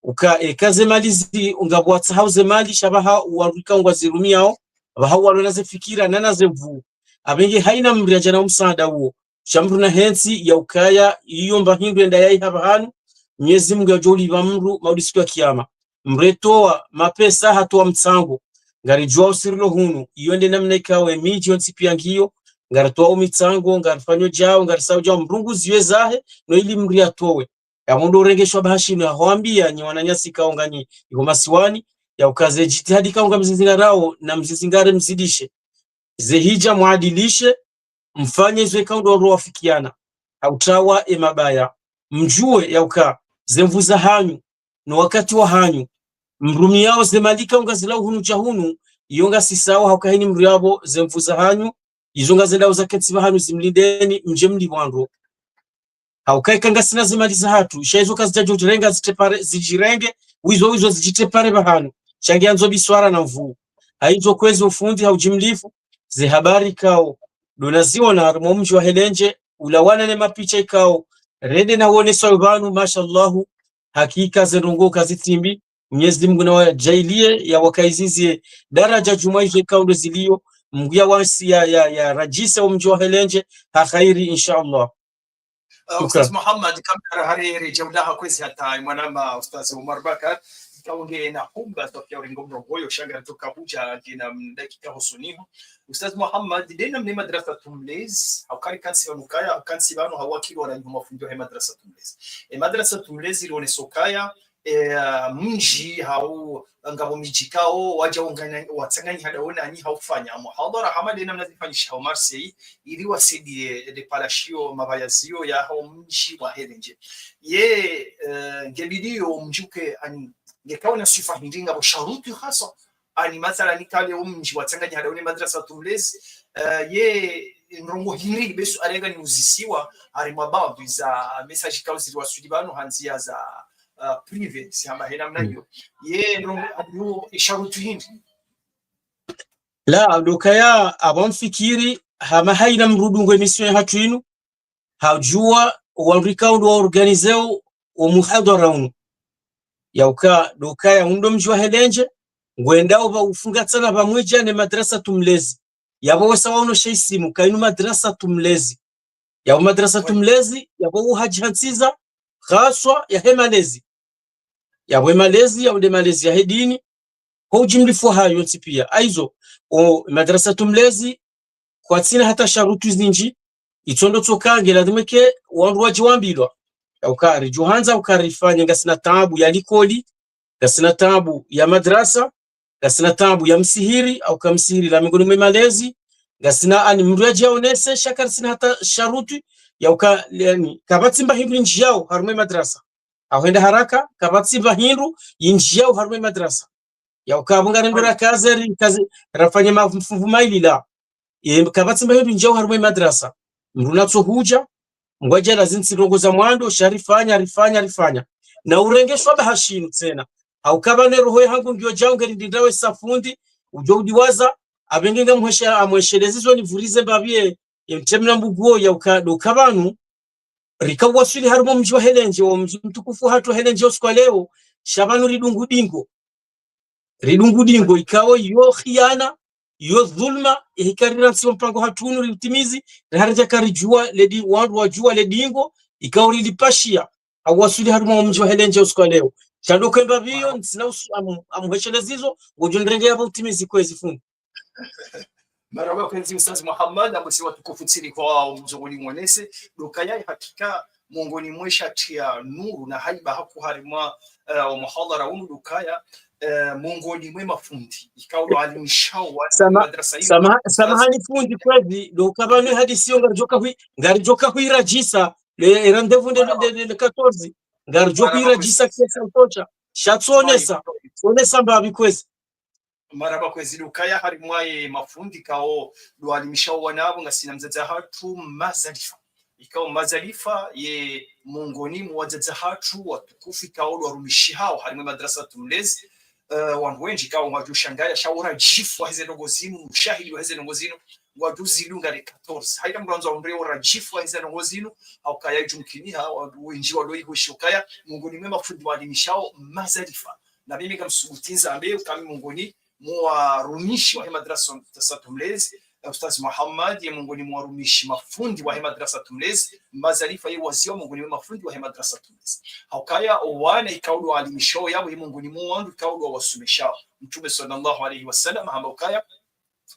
Uka, eka ze mali zi, unga pvwatsa hau ze mali, sha pvaha wandru ikao ngwazirumiao, pvaha walona ze fikira, nana ze nvuu. Apvenge haina mdru yadja na msaada uwo. Sha mdru na hentsi ya ukaya, iyo mba hindru yenda yayi hapvahanu, Mnyezi Mungu yadjo ulipva mdru, mauri siku ya kiyama. Mdru etowa mapesa hatowa mtsango. Ngaridjuwao si rilo hunu, iyo nde namna ikao ye midji yontsi pia ngiyo, ngaritowa o mitsango, ngarifanyo djao, ngarisao djao, mdru ngu ziwe zahe, no ili mdru yatowe. Ya mdru urengeshwa pvaha shinu ya hwambia nyi wananyasi ikao nganyi iho masiwani, ya uka ze djitihadi ikao ngamzizingarao, na mzizingare mzidishe. Ze hidja mwaadilishe, mfanye izo ikao ndo wandru wafikiana. Hautrawa e mabaya. Mdjuwe ya uka, ze nvuu za hanyu, no wakati wa hanyu. Mrumiao ze mali ikao ngazilao hunu dja hunu, iyo ngasi sawa, hauka heni mruyapvo ze nvuu za hanyu, izo ngazendao zakentsi pvahanu zimlindeni, mdje mlipvwa ndro. Hauka ika ngasina ze mali za hatru, sha izo kazidjadjo djirenga zitepare, zidjirenge, wizo wizo zidjitepare pvahanu. Sha ngiyandzo biswara na nvuu. Haizo kwezi ufundi haudjimlifu, ze habari ikao ndo naziona harimwa o mdji wa Helendje, ulawana ne mapicha ikao rende na uonesa yo pvanu, mashallahu, hakika ze ndrongoo kazitsi mbi, Mnyezi Mungu na wadjaaliye ya wakaizizie daradja djumwa izo ikao ndo zilio, Mungu ya wansi ya, ya, ya radjise o mdji wa Helendje ha khairi, inshallah. Ah, Shukran. Ustadh Muhammad, kabla hari ere djaula ha kwezi hata mwanama Ustadh Omar Bakar, ikao nge na humba, so pia urengo mrongo yo, sha ngaritsoka hudja, ngena dakika hosoni ho. Ustadh Muhammad, ndena mna e madrasatu mlezi, hauka rikantsi pvanu kaya, hukantsi pvanu hau wakili wa ranyi mafundi wa he madrasatu mlezi. E madrasatu mlezi rioneso kaya, e, ah, mdji hau ngapvo midji ikao, wadja ungana, watsanganyiha dawo nanyi haufanya muhadhara, hama ndena mna zifanyisha hau Marseille, ili wasaidie de palashio, mapvayazio ya hau mdji wa Helendje. Ye, eh, ngebidiyo mdji uke ani, ngekao na swifa hindri ngapvo sharuti haswa, ani mathalan ikale o mdji watsanganyiha dawo ne madrasatu mlezi, eh, ye ndrongoo hindri besu arenga ni uzisiwa, harimwa baadhwi za message ikao ziri waswili pvanu ha ndzia za, eh, privé, si hamba he namna iyo. Ye ndrongoo, ani yo, e sharuti hindri. La, ndo ukaya, apvo mfikiri, hama haina mdru udungo emission ya hatru inu, haudjuwa wandru ikao ndo wa organiseo o muhadhara unu. Ya uka, ndo ukaya unu ndo mdji wa Helendje, ngwendao pva ufungatsana pvamwedja ne madrasatu mlezi. Yapvo wesa waono she isimu, ka inu madrasatu mlezi. Yapvo madrasatu mlezi, yapvo uhadji hantsiza, haswa ya he malezi. Yapvo e malezi, yapvo nde malezi ya he dini, ho udjimlifu hayo ntsi pia. Haizo, o madrasatu mlezi, kwatsina hata sharuti zindji, itso ndo tsoka nge lazimu ike wandru wadji wambilwa. Ya uka ridjo handza uka rifanye ngasina taabu ya likoli, ngasina taabu ya madrasa, ngasina taabu ya msihiri, hauka msihiri la mengoni mwe malezi, ngasina ani mdru yadje yaonese, sha karisina hata sharuti, ya uka, yani, kapvatsi mba hindru indjiyao harumwa e madrasa. Hau henda haraka, kapvatsi mba hindru indjiyao harumwa e madrasa. Ya uka apvo ngarendo rakaze ri, kaze, rafanye mafumvu maili la. E, kapvatsi mba hindru indjiyao harumwa e madrasa. Mdru natso hudja, ngwadja lazimu tsi ndrongoo za mwando, sha rifanya, rifanya, rifanya. Na urengeshwa pvaha shinu tsena. Hauka pvanu e roho yahangu ngiyo djao ngeri ndindrawe sa fundi, udjo udiwaza, apvenge ngamhwesha, amhweshelezi zo nivurize mbapvi ye, ye mtemi na mbuguo ya uka, ndo uka pvanu, rika waswili harumwa o mdji wa Helendje, o mdji mtukufu hatru wa Helendje usiku wa leo, sha pvanu ridungu dingo. Ridungu dingo, ikao yo khiyana, yo dhulma, ihika rirantsiwa mpango hatru unu riutimizi, rihari djaka ridjuwa le di, wandru wadjuwa le dingo, ikao rilipashia, hau waswili harumwa o mdji wa Helendje usiku wa leo. Sha ndo uka mbapvi yo, ntsina usu, amu, amhweshelezi zo, ngodjo nirenge yapvo utimizi kwezi fundi. Marahaba kwezi Ustadh Muhammad, ambo si watukufu tsiri kwa mzongoni mwonese, ndo ukaya hakika mongoni mwe shati ya nuru na haiba haku harimwa, eh, wa muhadhara unu ndo ukaya, eh, mongoni mwe mafundi, ikao ndo alimishao wa sama-, madrasa inu. Sama-, samahani fundi kwezi, ndo uka pvanu e hadisi yo ngaridjoka hui-, ngaridjoka huiradjisa, le, e rendez-vous nde, nde, nde, nde quatorze, ngaridjoka huiradjisa kesa utocha, sha tsonesa, tsonesa mbapvi kwezi. Marahaba kwezi ndo ukaya harimwa ye mafundi ikao ndo walimishao wana apvo ngasina mdzadze hatru Mazalifa. Ikao Mazalifa ye mongoni mwa wadzadze hatru watukufu ikao ndo warumishihao harimwa e madrasatu mlezi, eh, wandru wendji ikao ngwadjo shangaya, sha uradjifu wa heze ndrongoo zinu, ushahidi wa heze ndrongoo zinu, ngwadjo zidunga le quatorze. Haina mndru andzo ahundre wo radjifu wa eza ndrongoo zinu, hau kaya idjumkini ha, wa, wendji walo ihweshi ukaya, mongoni mwe mafundi walimishao mazalifa. Na mimi ngamsubutu nizambe, ukaya mi mongoni mwa warumishi wahe madrasa Mlezi, eh, Ustadh Muhammad, ye mongoni mwa warumishi mafundi wahe madrasa Mlezi, mazalifa ye waziwa mongoni mwa mafundi wahe madrasa Mlezi. Hau kaya, owana ikao ndo walimishao yapvo, ye mongoni mwa wandru ikao ndo wasomeshao. Mtrume swallallahu alayhi wa sallam, hamba ukaya,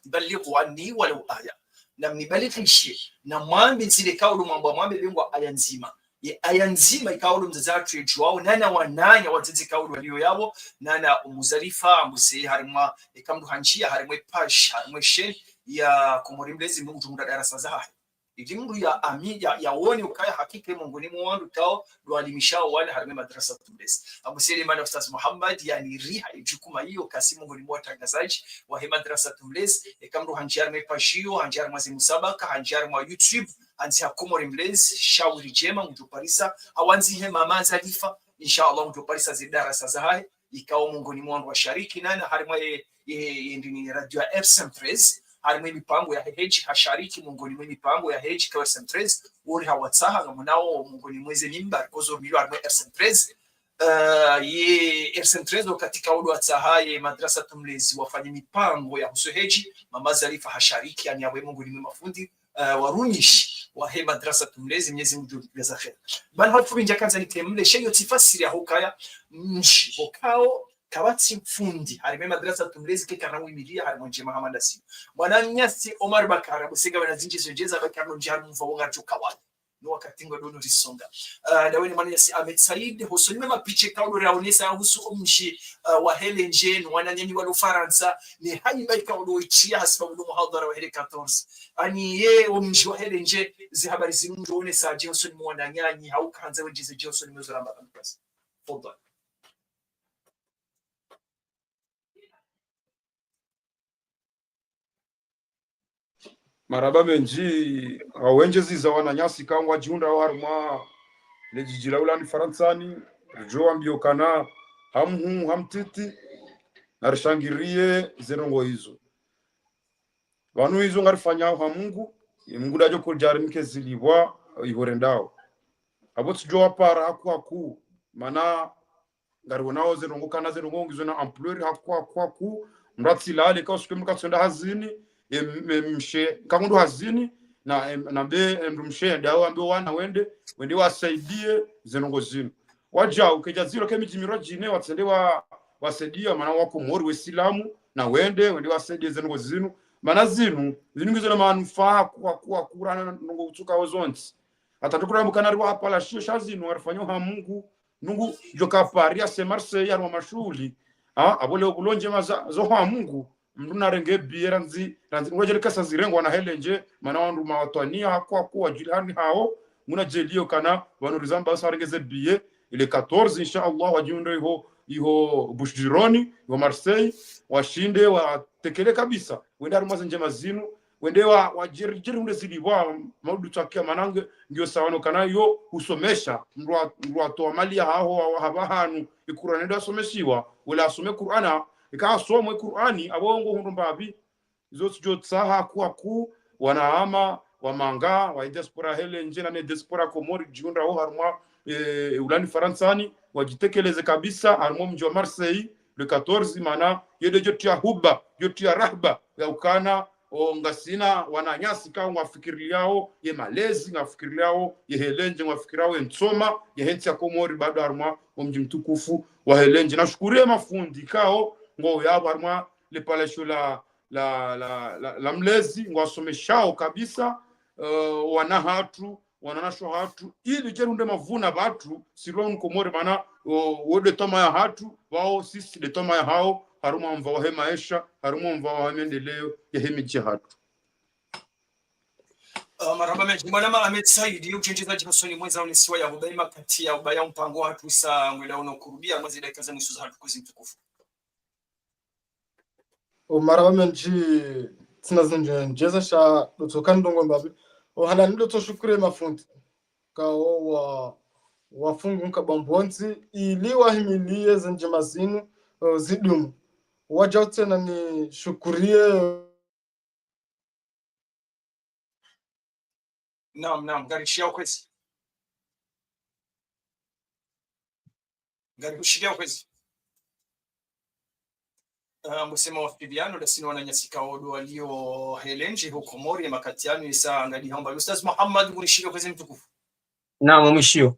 "Ballighu anni walaw aya." Na mnibalighishe, na mwambe ndzile ikao ndo mwambwa mwambe be ngwa aya ndzima. Ye aya ndzima ikao ndo mdzadze hatru yedjuwao, nana wananya wadzadze ikao ndo waliyo yapvo, nana umuzalifa, ambuse harimwa, eka mndru hanjiya, harimwa e page, harimwa e chaîne ya Komori Mlezi, mndru ngudjo hundra darasa zahahe. Ili mndru ya ami, ya, yaone ukaya hakika mongoni mwa wandru ikao ndo walimishao wana harimwa e madrasa Mlezi. Ambuse le mana Ustadh Muhammad, yaniriha e djukuma iyo, kasi mongoni mwa watrangazadji wahe madrasa Mlezi, eka mndru hanjiya harimwa e page iyo, hanjiya harimwa ze musabaka, hanjiya harimwa YouTube, handzi ha Komori Mlezi, Shawiri Djema, ngudjo parisa, hau handzi he mama Zalifa, insha Allah, ngudjo parisa ze darasa zahahe, ikao mongoni mwa wandru washariki, nana harimwa ye, ye, ye ndini radio ya R C M treize, harimwa e mipango yahe hedji, hashariki mongoni mwa e mipango yahe hedji ka R C M treize, wori hawatsaha, ngamonao mongoni mwa ze mimbari, kozo milo harimwa R C M treize, eh, ye R C M treize, wakati ikao ndo watsaha ye madrasa Mlezi wafanye mipango yahusu hedji, mama Zalifa hashariki, yani yawe mongoni mwa mafundi, eh, warumishi wahe madrasa Mlezi, Mnyezi Mungu ngudjo mjaza kheri. Bana hatru binja kandza nitemle, she iyo tsi fasiri ya hukaya, mdji, hukao, kapvatsi mfundi, harimwa e madrasa Mlezi, ke kana wimiliya, harimwa ndjema hama ndasi. Mwananyasi Omar Bakara, busega wana zindji zo ndjeza Bakara, no ndji harimwa mva wonga tsu kawali. No wakati ngo ndo no risonga. Ah, ndawe ni mwananyasi Ahmed Said, hosoni mwe mapicha ikao ndo raonesa yahusu omdji, ah, wa Helendje, no wananyanyi walo Farantsa, ne haiba ikao ndo wetshiya hasibabu ndo muhadhara wa hele quatorze. Ani ye omdji wa Helendje, ze habari zinu mdjo onesadje hosoni mwe wananyanyi, hau kandza wendjeze dje hosoni mwe zo ramba kamikazi. Tafadhali. Marahaba mendji, ha wendjeza wananyasi ikao ngwadjihundrao harimwa le djidji la hulani Farantsani, ridjo wambia ukana ha mhuu, ha mtiti, na rishangiriye ze ndrongoo izo. Pvanu izo ngarifanyao ha Mungu, ye Mungu ndadjo kudjarimike zilipvwa, iho rendao. Apvo tsidjo wapara haku haku, mana ngarionao ze ndrongoo ukana ze ndrongoo ngizo na ampleur haku haku haku, mndru atsilale, ka usiku mndru katsonda hazini, em, em, mshe, ka ngu ndo hazini, na, em, na be, em, mndru mshe, ndawe wambe wana wende, wende wasaidiye ze ndrongoo zinu. Wadjau, kedja zilo ke midji mirwa djine, watsende wa, wasaidiye, mana wa Komori, we silamu, na wende, wende wasaidiye ze ndrongoo zinu. Mana zinu, zinu ngizo na manufaa, kwa, kwa, kurana, ndrongoo utsuka wo zontsi. Hata tukurambuka nari wa hapvala shiyo sha zinu, warifanyao ha Mungu, nungu djoka Paris, ase Marseille, harimwa mashuhuli. Ha, apvo leo pvulo ndjema za, zo ha Mungu, mndru narenge billet randzi, randzi, ngwadjeli kasa zirengwa na Helendje, mana wandru mawatwaniya haku haku wadjili hani hao, nguna djeliyo kana, pvanu rizamba wasa warenge ze billet, ile quatorze, insha Allah, wadjihundre iho, iho Bouches-du-Rhône, iho Marseille, washinde, watekele kabisa, wende harimwa ze ndjema zinu, wende wa, wa djeri, djeri hunde zilipvwa, maudu tsakia mana nge, ngiyo sawa no kana yo, usomesha, mndru wa, mndru watowa mali yahaho, wa, wa hapva hanu, ikurani ndo asomeshiwa, wala asome Kurani, ika asome Kurani, apvo ngo hundru mbapvi, izo tsidjo tsaha haku haku, wanahama, wamanga, wa diaspora Helendje, na ne diaspora Komori, djihundrao harimwa, eh, hulani Farantsani, wadjitekeleze kabisa, harimwa mdji wa Marseille, le quatorze, mana, yo ndedjo tiya huba, yo tiya rahba, ya ukana, o ngasina wananyasi ikao ngwafikiriliyao ye malezi, ngwafikiriliyao ye Helendje, ngwafikiriliyao ye ntsoma, ye hentsi ya Komori, bado harimwa omdji mtukufu wa Helendje. Nashukuriye mafundi ikao, ngo yapvo harimwa le palesho la, la, la, la, la Mlezi, ngwasomeshao kabisa, eh, wana hatru, wananyasho hatru, ili djerunde mavuna pvatru, sirwa unu Komori mana, o, wo nde tama ya hatru, wao sisi nde tama ya hao, harumwa mva wahe maesha, harumwa mva wahe maendeleo, yahe midji hatru. Ah, marahaba mendji, mwana ma Ahmed Said, udjendjeza djihasoni mweza unisiwa ya hubayi makati ya hubaya mpango hatru isa ngwenda uno kurubia, mwezi dakika za mwiso za hatru kuzi mtukufu. O marahaba mendji, tsina zindji ndjeza sha ndotso ka ndrongoo mbapvi. O hana ndotso shukuriye mafundi. Kao wa, wafungu nkabambontsi, ili wahimiliye zindjema zinu, o, zidumu. Wadjau tsena nishukuriye Naam, naam, ngarishiyao kwezi. Ngarikushiyao kwezi. Ah, mbo sema wafiliano, ndasi ni wananyasi kaodo walio helendje ho Komori, makati yanu isa ngadi hamba. Ustaz Muhammad, ngunishiyao kwezi mtukufu. Naam, mwishiyo.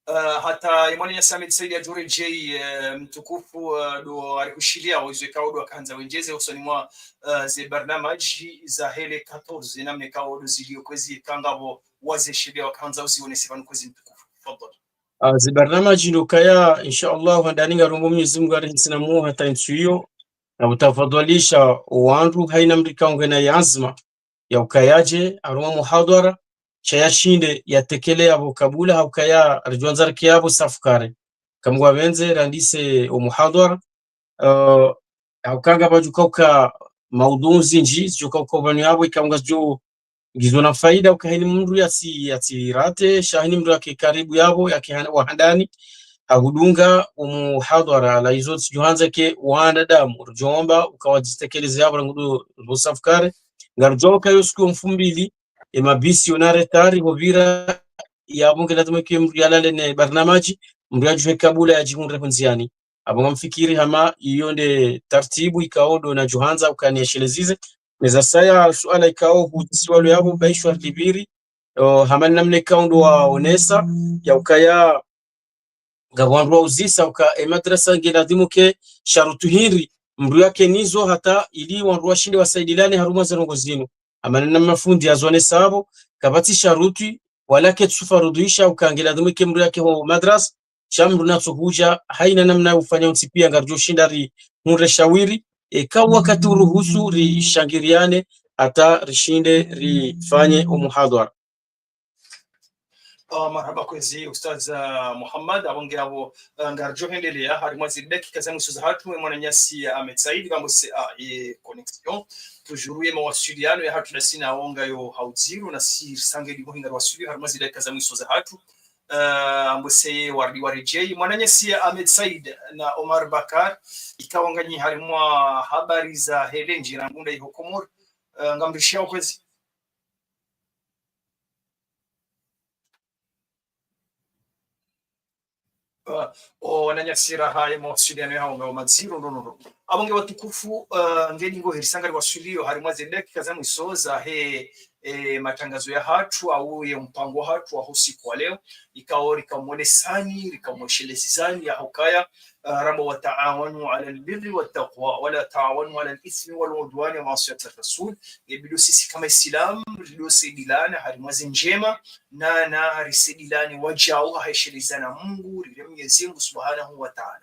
Ah, hata ye mwananyasi Ahmed Said adjore djei, eh, mtukufu, eh, ndo arikushiliyao izo ikao ndo akahandza wendjeze usoni mwa, eh, ze barnamaji za hele quatorze, namna ikao ndo zilio kwezi ika ngapvo wazeshiliyao wakahandza uziwonese pvanu kwezi mtukufu. Tafadhali. Ah, ze barnamaji ndo kaya, insha Allah, handani ngarombo Mwenyezi Mungu arihisi na muo hata intsu iyo, na utafadhalisha wandru haina mdru ikao ngena ye anzma ya ukaya yadje, harumwa muhadhara, sha yashinde yatekele yapvo kabula, ha ukaya ridjwandza rike yapvo safu kare. Eka Mngu apvendze, randise o muhadhara, eh, ha uka ngapvadjo uka uka maudhuu zindji, zidjo uka uka pvanu yapvo, ika ngazidjo ngizo na faida, uka haina mdru yatsi, yatsi rate, sha haina mdru yake karibu yapvo, yake han-, wa handani, hahudunga o muhadhara, la izo tsidjo handza ke wanadamu, ridjomba, uka wadzitekeleze yapvo, rangu ndo, ndo safu kare, ngarudjo uka yo siku yo mfumbili, e mabisi yo na retard, hopvira yapvo nge lazimu ke mdru yalale ne barnamaji, mdru yadjuhe kabula yadjihundre ho ndziani. Apvo ngamfikiri hama iyo nde tartibu ikao ndo nadjo handza uka niyeshelezeze. Neza saya suala ikao hutsiwa lo yapvo baishwa libiri, o, hama namna ikao ndo waonesa, ya ukaya ngapvo wandru wauzisa uka e madrasa nge lazimu ke sharutu hindri mdru yake nizo hata ili wandru washinde wasaidilane harumwa ze ndrongoo zinu. Hama namna mafundi yazonesa apvo, kapvatsi sharutu, wala ketsu farudhuisha uka nge lazimu ke mdru yake ho madrasa, sha mdru natso hudja, haina namna ufanya untsi pia ngaridjo shinda rihundre shawiri, eka wakati uruhusu rishangiriane, hata rishinde rifanye o muhadhara. Ah, marahaba kwezi, Ustaz, ah, Muhammad, apvo nge apvo, ah, ngaridjo hendelea, harimwa zi dakika za mwiso zahatru, mwe mwananyasi, ah, Ahmed Said, ngambo se, ah, ye connexion. Toujours ye mawasiliano yahatru ndasi nawo ngayo ha udziru, nasi risange digo hinga wasili, harimwa zi dakika za mwiso zahatru. Ah, ngambo se wardi waredjei, mwananyasi Ahmed Said na Omar Bakar, ikao nganyi harimwa habari za helendje na ngunda iho Komori, ah, ngamrishiyao kwezi. Ah, o wananyasi raha ye mawasiliano yawo ngayo madziro ndo ndo ndo. Apvo nge watukufu, ah, nge dingo heri sanga riwaswiliyo harimwa ze dakika za mwiso zahe, eh, matangazo yahatru, au ye mpango wahatru wa usiku wa leo. Ikao rikamonesani, rikamweshelezizani, ya hukaya, ah, ramba: وتعاونوا على البر والتقوى ولا تعاونوا على الإثم والعدوان ومعصية الرسول. Nge bidi sisi kama Islam, rido saidilana harimwa ze ndjema, na, na risaidilane wajau ha heshelezana Mungu, rire Mwenyezi Mungu Subhanahu wa Ta'ala.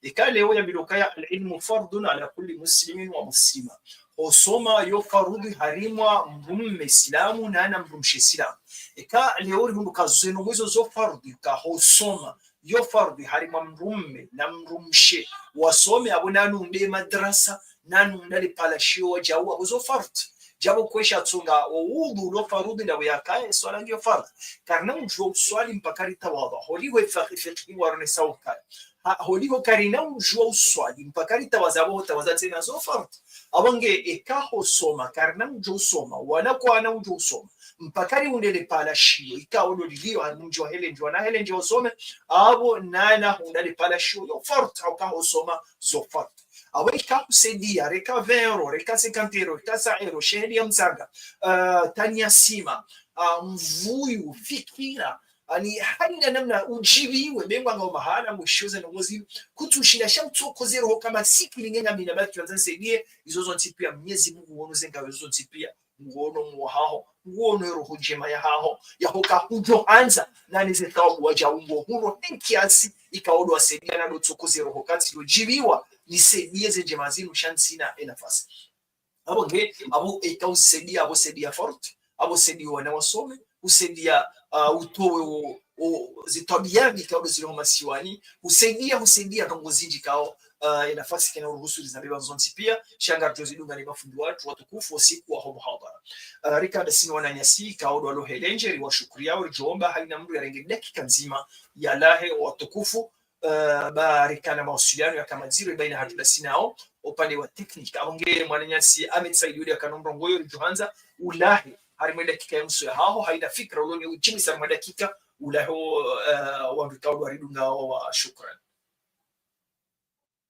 Eka leo yambilwa ukaya: العلم فرض على كل مسلم ومسلمة. Hosoma yo fardhwi harimwa mdrumme Islamu na, na mdrumshe Islamu. Eka leo rihundru ka zinu mwizo zo fardhwi, ka hosoma yo fardhwi harimwa mdrumme na mdrumshe wasome, apvo nanu nde madrasa, nanu ndale palashiyo wajau, apvo zo fardhwi. Djapvo kwesha tsonga o udhu ulo fardhwi ndapvo yakaye, swala ngiyo fardhwi. Karina udjuwa uswali mpaka ritawadha. Holiho e fiqhi, fiqhi waronesa ukaya. Ha, holiho karina udjuwa uswali mpaka ritawadha, apvo tawadha tsena zo fardhwi. Apvo nge eka hosoma, karina udjuwa usoma, wana kwana udjuwa usoma. Mpaka rihundre le palashiyo, ikao ndo liliyo, ha mdji wa helendje, wana helendje wasome, apvo nana hundra le palashiyo, yo fardhwi, ha uka hosoma zo fardhwi. Apvo eka husaidia, reka vingt euros, reka cinquante euros, reka cent euros, sheheni ya mtsanga, ah, tani ya sima, ah, mvuyu, fikira, ani haina namna udjibiwe, be ngwanga mahala, mwishoze na ngozi, kutsu shinda sha utsokoze roho kama siku lingenga mina batu yanza nisaidie, izo zontsi pia, Mwenyezi Mungu wono zenga izo zontsi pia. Nguono moyo haho, nguono roho ndjema yahaho, ya huka hudjo handza, nani ze thawabu wajau ngo huro, henkiasi, ikao ndo wasaidia na ndo tsokoze roho katsi lo djibiwa, nisaidie ze ndjema zinu sha ntsina e nafasi. Apvo nge, apvo eka usaidia, apvo saidia fardhwi, apvo saidia wana wasome, usaidia, ah, utowe o, o, zitwabiya mbi ikao ndo zilo masiwani, usaidia, usaidia ndrongoo zindji ikao, ah, e nafasi kena uruhusu rizambe pvanu zontsi pia, sha ngaridjo zidunga ne mafundi watru watukufu usiku waho muhadhara. Ah, rika ndasi ni wananyasi, ikao ndo walo helendje, riwashukuriyao, ridjomba, haina mdru yarenge dakika ndzima, yalahe watukufu, ah, ba rikana mawasiliano yaka madziro, baina hatru ndasi nawo, upande wa tekniki. Apvo nge mwananyasi Ahmed Said udi akana mrongoyo, ridjo handza, ulahe, harimwa ye dakika ya mwiso yahaho, hayina fikira uloni udjimisa harimwa ye dakika ulaho, eh, wandru ikao ndo waridungao wa shukran.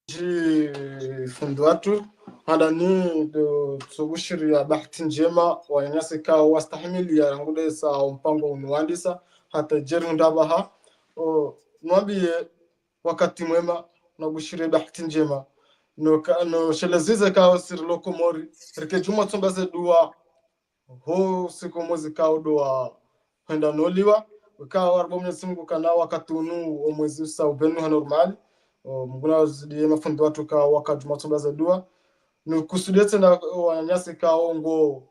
Ndji fundi watru, handani ndo tsobushiriya bahati ndjema, wananyasi ikao wastahimiliya rangu ndesa ompango unu wandisa, hata djeri ndapvaha. O, nwambiye wakati mwema, nabushiriye bahati ndjema. No ka-, no shelezeze ikao sirilo Komori, rike djumwa tsomba ze dua, ho siku mwezi ikao ndo wahwenda noliwa, ikao harimwa Mwenyezi Mungu kana wakati unu omwezi usa upvenuha normal. O, Mungu nazidiye mafundi watru ikao waka djumwa tsomba ze dua. Nikusudiye tsena wananyasi ikao ngo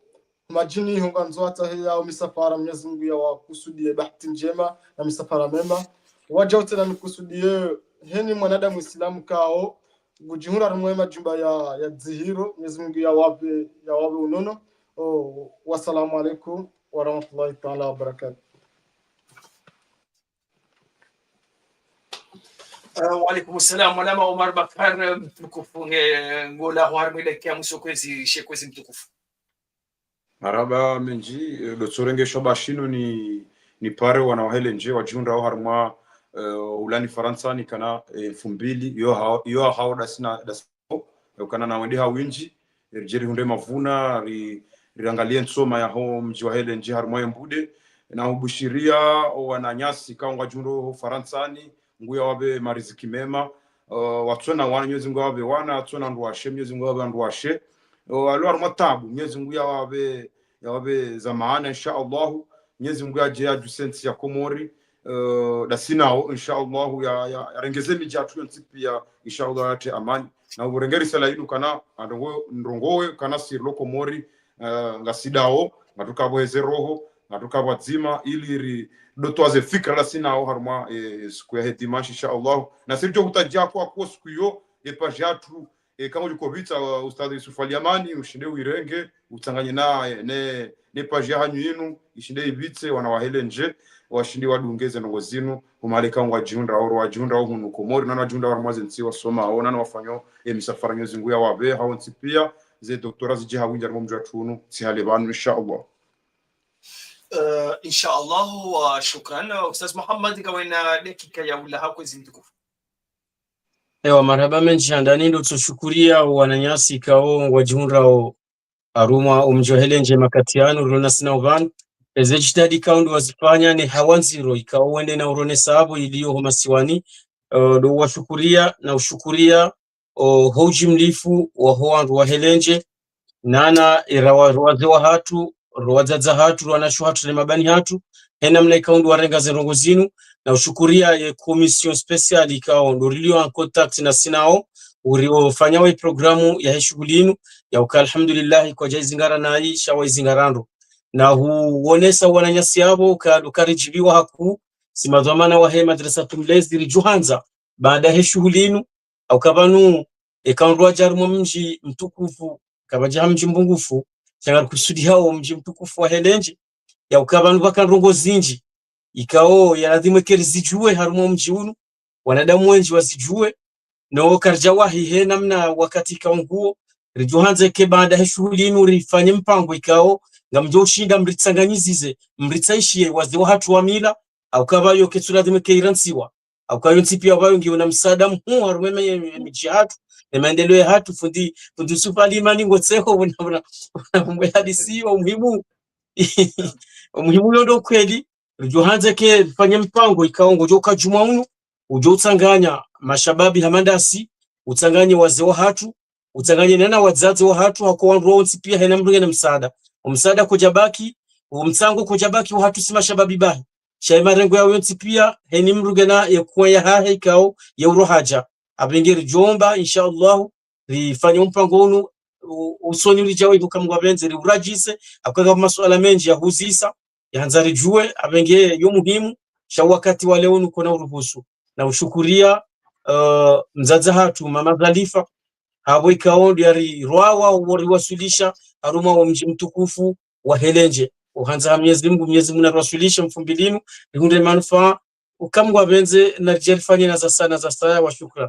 madjini hunga ndzo hata heya omisafara, Mwenyezi Mungu yawakusudiye bahati ndjema na misafara mema. Wadjau tsena nikusudiye heni mwanadamu Islamu ikao ngudjihundra harimwa ye majumba ya, ya dzihiro, Mwenyezi Mungu yawapve, yawapve unono. O, wassalamu alaikum warahmatullahi taala wabarakatuh. Eh, wa alaikum salam, mwanama Omar Bakar, eh, mtukufu, nge, ngolaho harimwa ye dakika ya mwiso kwezi, she kwezi mtukufu. Marahaba mendji, eh, ndo tsorengesha ba shinu ni, nipare wana wahe lendje wadjihundrao harimwa, eh, ulani Farantsa ni kana, eh, mfumbili, yo ha-, yo hao ndasi na, ndasi, eh, ukana na wende ha windji, eh, ridje rihundre mavuna, ri-, riangaliye ntsoma yaho mdji wahe lendje harimwa ye mbude, na ubushiriya owananyasi ikao ngwadjihundrao ho Farantsa ni, Mungu yawapve mariziki mema. Eh, watsona wana, Mwenyezi Mungu yawapve wana, watsona wandru washe, Mwenyezi Mungu yawapve wandru washe. Eh, walio harimwa tabu, Mwenyezi Mungu yawapve, yawapve za maana, insha Allahu. Mwenyezi Mungu yadje yadjuse ntsi ya Komori. Eh, ndasi nao, insha Allahu, ya, ya, yarengeze midji yatru yontsi piya, insha Allahu, yatre amani. Na uburenge risala inu kana, androngo-, ndrongowe kana sirilo Komori, eh, ngasi dao, ngatsuka pvo heze roho, ngatsuka pvwadzima, ili ri, ndo twaze fikira ndasi nao harimwa, eh, siku yahe dimanche, insha Allahu. Na si ridjo hutadja kwa, kwa siku iyo, ye page yatru, eh, kama udjo pvitsa, uh, Ustadh Yusuf Ali Amani, ushinde uirenge, utsanganye na, eh, ne, ne page yahanyu inu, ishinde ipvitse, wana wahe lendje, washinde wadunge ze ndrongo zinu, huma leka ngwadjihundrao, wadjihundrao hunu Komori, nana wadjihundrao harimwa ze ntsi wasomao, nana wafanyao, eh, misafara Mwenyezi Mungu yawapve, hawontsi piya, ze doctorat zidje ha windji harimwa mdji watru unu, tsi hale pvanu, insha Allah. Eh, insha Allah, wa shukran. Ustadh Muhammad, ngawena dakika ya ulaha kwezi mtukufu. Ewa, marahaba mendji, handani ndo tsoshukuriya wananyasi ikao ngwadjihundrao harumwa omdji wahe lendje makati yanu, rilo nasi nao pvanu. Eze djitihadi ikao ndo wazifanya ne hawa ndziro ikao wende na uronesa apvo iliyo ho masiwani, eh, ndo washukuriya na ushukuriya o, ho ujimlifu waho wandru wahe lendje, nana irawa ro wazee wahatru, ro wadzadze hatru, ro wanashe hatru, ne mabani hatru, he namna ikao ndo warenga ze ndrongo zinu, na ushukuriya ye commission spéciale ikao ndo rilio en contact nasi nao, uri ofanya we programu yahe shughuli inu, ya uka alhamdulillah, kwadja izingara nayi, sha waizingara ndro. Na huonesa wananyasi apvo, uka, uka ridjibiwa haku, si madhwamana wahe madrasa tumlezi ridjuhandza, baada he shughuli inu, au ka pvanu, eka ndo wadja harimwa mdji mtukufu, kapvadja ha mdji mbungufu, sha ngarikusudiao mdji mtukufu wahe lendje, ya uka pvanu pvaka ndrongo zindji, ikao ya ladhimu eka rizidjuwe harimwa mdji unu, wanadamu wendji wazidjuwe, no karidja wahi he namna wakati ikao nguwo, ridjuhandza eka baada he shughuli inu rifanye mpango ikao, ngamdjo ushinda mritsanganyizize, mritsaishiye wazee wahatru wa mila, au ka pvayo ketsu ladhimu eka irantsiwa. Au ka yontsi piya pvayo ngiyo na msaada muhuu harumwa ye, ye, ye midji yahatru, ne maendeleo yahatru, fundi, fundi Yusuf Ali Amani ngotseho, una, una, una mwe hadisi wa muhimu. Wa muhimu yo ndo kweli, ridjuhandza eka rifanye mpango ikao ngodjo uka djumwa unu, udjo utsanganya mashababi hama ndasi, utsanganye wazee wahatru, utsanganye nana wadzadze wahatru, hako wandru wontsi piya hena mdru ngena msaada. Omsaada kodja baki, omtsango kodja baki wahatru si mashababi bahi. Sha ye marengo yao yontsi piya, heni mdru ngena ye kuwa yahahe ikao, ye urohadja. Apvenge ridjomba, insha Allah, rifanye ompango unu, u-, usoni uridjao iho ka Mungu apvendze, riuradjise, apvo ka ngapvo masuala mendji ya huzisa, yahandza ridjuwe, apvenge yo muhimu, sha wakati wa leo unu kona uruhusu. Na ushukuriya, eh, mdzadze hatru, mama Zalifa, hapvo ikao ndo yarirwawa, uwo riwaswilisha, harumwa wo mdji mtukufu wahe lendje. Uhandza ha Mwenyezi Mungu, Mwenyezi Mungu nariwaswilishe mfumbili inu, rihundre manufaa, uka Mungu apvendze, naridje rifanye na za saya, na za saya, wa shukran.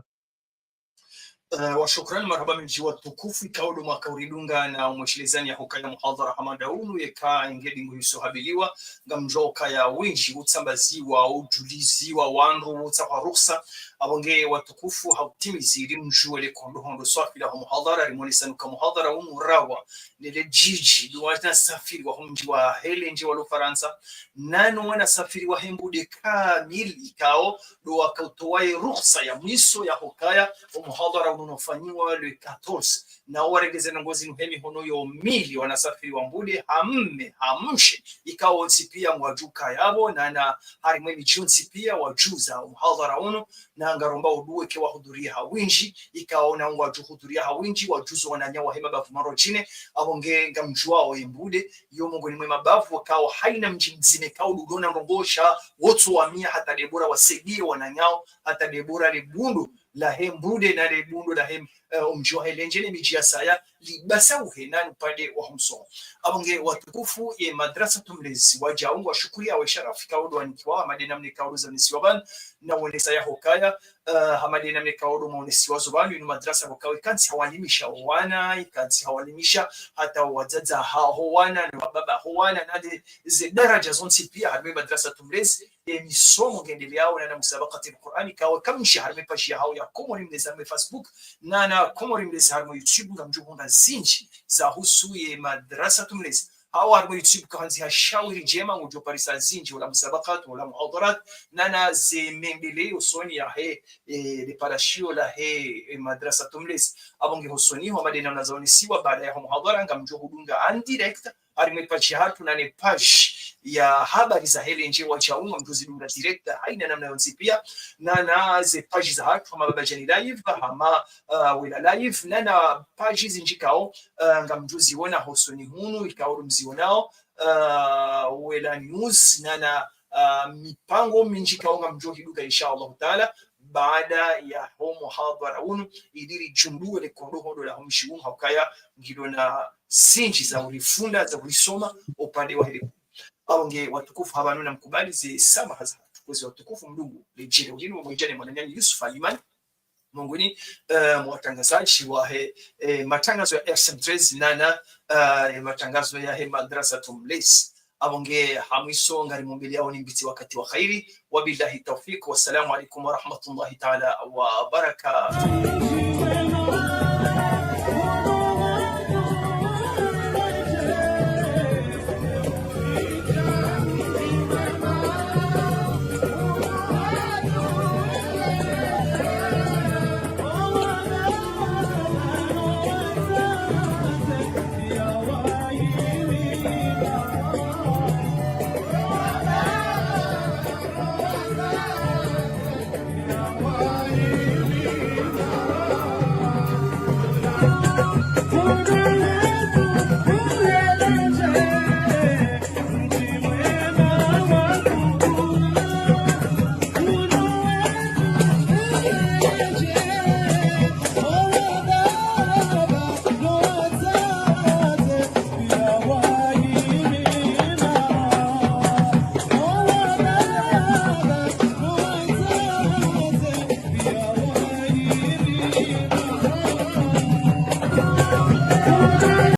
Eh, wa shukran, marahaba mendji watukufu, ikao ndo mwaka uridunga na umweshelezani ya hukaya muhadhara hama nda unu, yeka inge dingo hiso habiliwa, ngamdjuwa ukaya wendji utsambaziwa, udjuliziwa, wandru utsaha ruhusa, apvo nge watukufu hautimizi ili mdjuwe le kondo hondo swafi la ho muhadhara, rimonesani uka muhadhara unu rawa, nele djidji, ndo wana safiri wa ho mdji wa Helendje wa lo Farantsa, nano wana safiri wa he Mbude kamili ikao, ndo wakautowa ye ruhusa ya mwiso ya hukaya, o muhadhara unu unofanyiwa le quatorze. Nao waregeze ndrongoo zinu he mihono yo mili wana safiri wa Mbude, ha mme, ha mshe, ikao wontsi pia ngwadjuka yapvo, nana harimwa emidji yontsi pia wadjuza o muhadhara unu, na ngaromba uduwe ke wahudhuria ha windji, ikao na ngwadjo hudhuria ha windji, wadjuzo wananya wa he mabavu marodjine, apvo nge ngamdjuwao ye Mbude, yo mongoni mwe mabavu wakao haina mdji mdzima ikao ndo udona ndrongoo sha wotso wamia hata debora wasaidie wananyao, hata debora le bundo la he Mbude na le bundo la he, eh, omdji wa Helendje ne midji ya saya, libasa uhe nani upande wa ho msomo. Apvo nge watukufu ye madrasa tumlezi, wadjau ngwashukuriao we sharafu ikao ndo wanikiwa, hama nde namna ikao ndo zanisiwa pvanu, na wonesa ya hukaya, eh, hama nde namna ikao ndo maonesiwa zo pvanu, inu madrasa hukaya ikantsi hawalimisha wana, ikantsi hawalimisha hata wadzadze haho wana, ne wababa haho wana, na nde ze daraja zontsi pia, harimwa ye madrasa tumlezi, ye misomo ngendeleao, nana musabakati Qur'ani, ikao kamsha harimwa ye page yahao ya Komori Mlezi harimwa ye Facebook, nana Komori Mlezi harimwa ye YouTube, ngamdjo hundra zindji za husu ye madrasa tumlezi. Hau harimwa ye YouTube kahandzi ha shawiri ndjema, ngudjo parisa zindji, ola musabakati, ola muhadharat, nana ze mendeleo usoni ya he, eh, le parashio la he, eh, madrasa tumlezi. Apvo nge hosoni, hama nde namna zaonesiwa, baada ya ho muhadhara, ngamdjo hudunga en direct, harimwa ye page yahatru, nane page ya habari za Helendje wadjau ngamdjo zidunga direct, haina namna yontsi pia, nana ze page zahatru, hama Bambadjani Live, hama, ah, Wela Live, nana page zindji ikao, ah, ngamdjo ziona hosoni hunu, ikao ndo mzionao, ah, Wela News, nana, ah, mipango mindji ikao ngamdjo hidunga, insha Allahu Taala, baada ya ho muhadhara unu, ili ridjunduwe le kondo hondo la ho mdji unu, ha ukaya ngilo na zindji za urifunda, za urisoma, upande wa hele. Apvo nge watukufu hapvanu namkubali ze samaha zahatru, kwezi watukufu mdungu, le djele ulinu, mwedjane mwananyanyu Yusuf Alimani, mongoni, eh, mwa watrangazadji wa he, eh, matrangazo ya R C M treize nana, eh, matrangazo ya he madrasa tumlezi. Apvo nge ha mwiso ngari mumbili yao ni mbiti wakati wa khairi. Wabillahi tawfiq. Wassalamu alaikum warahmatullahi taala wabarakatuh.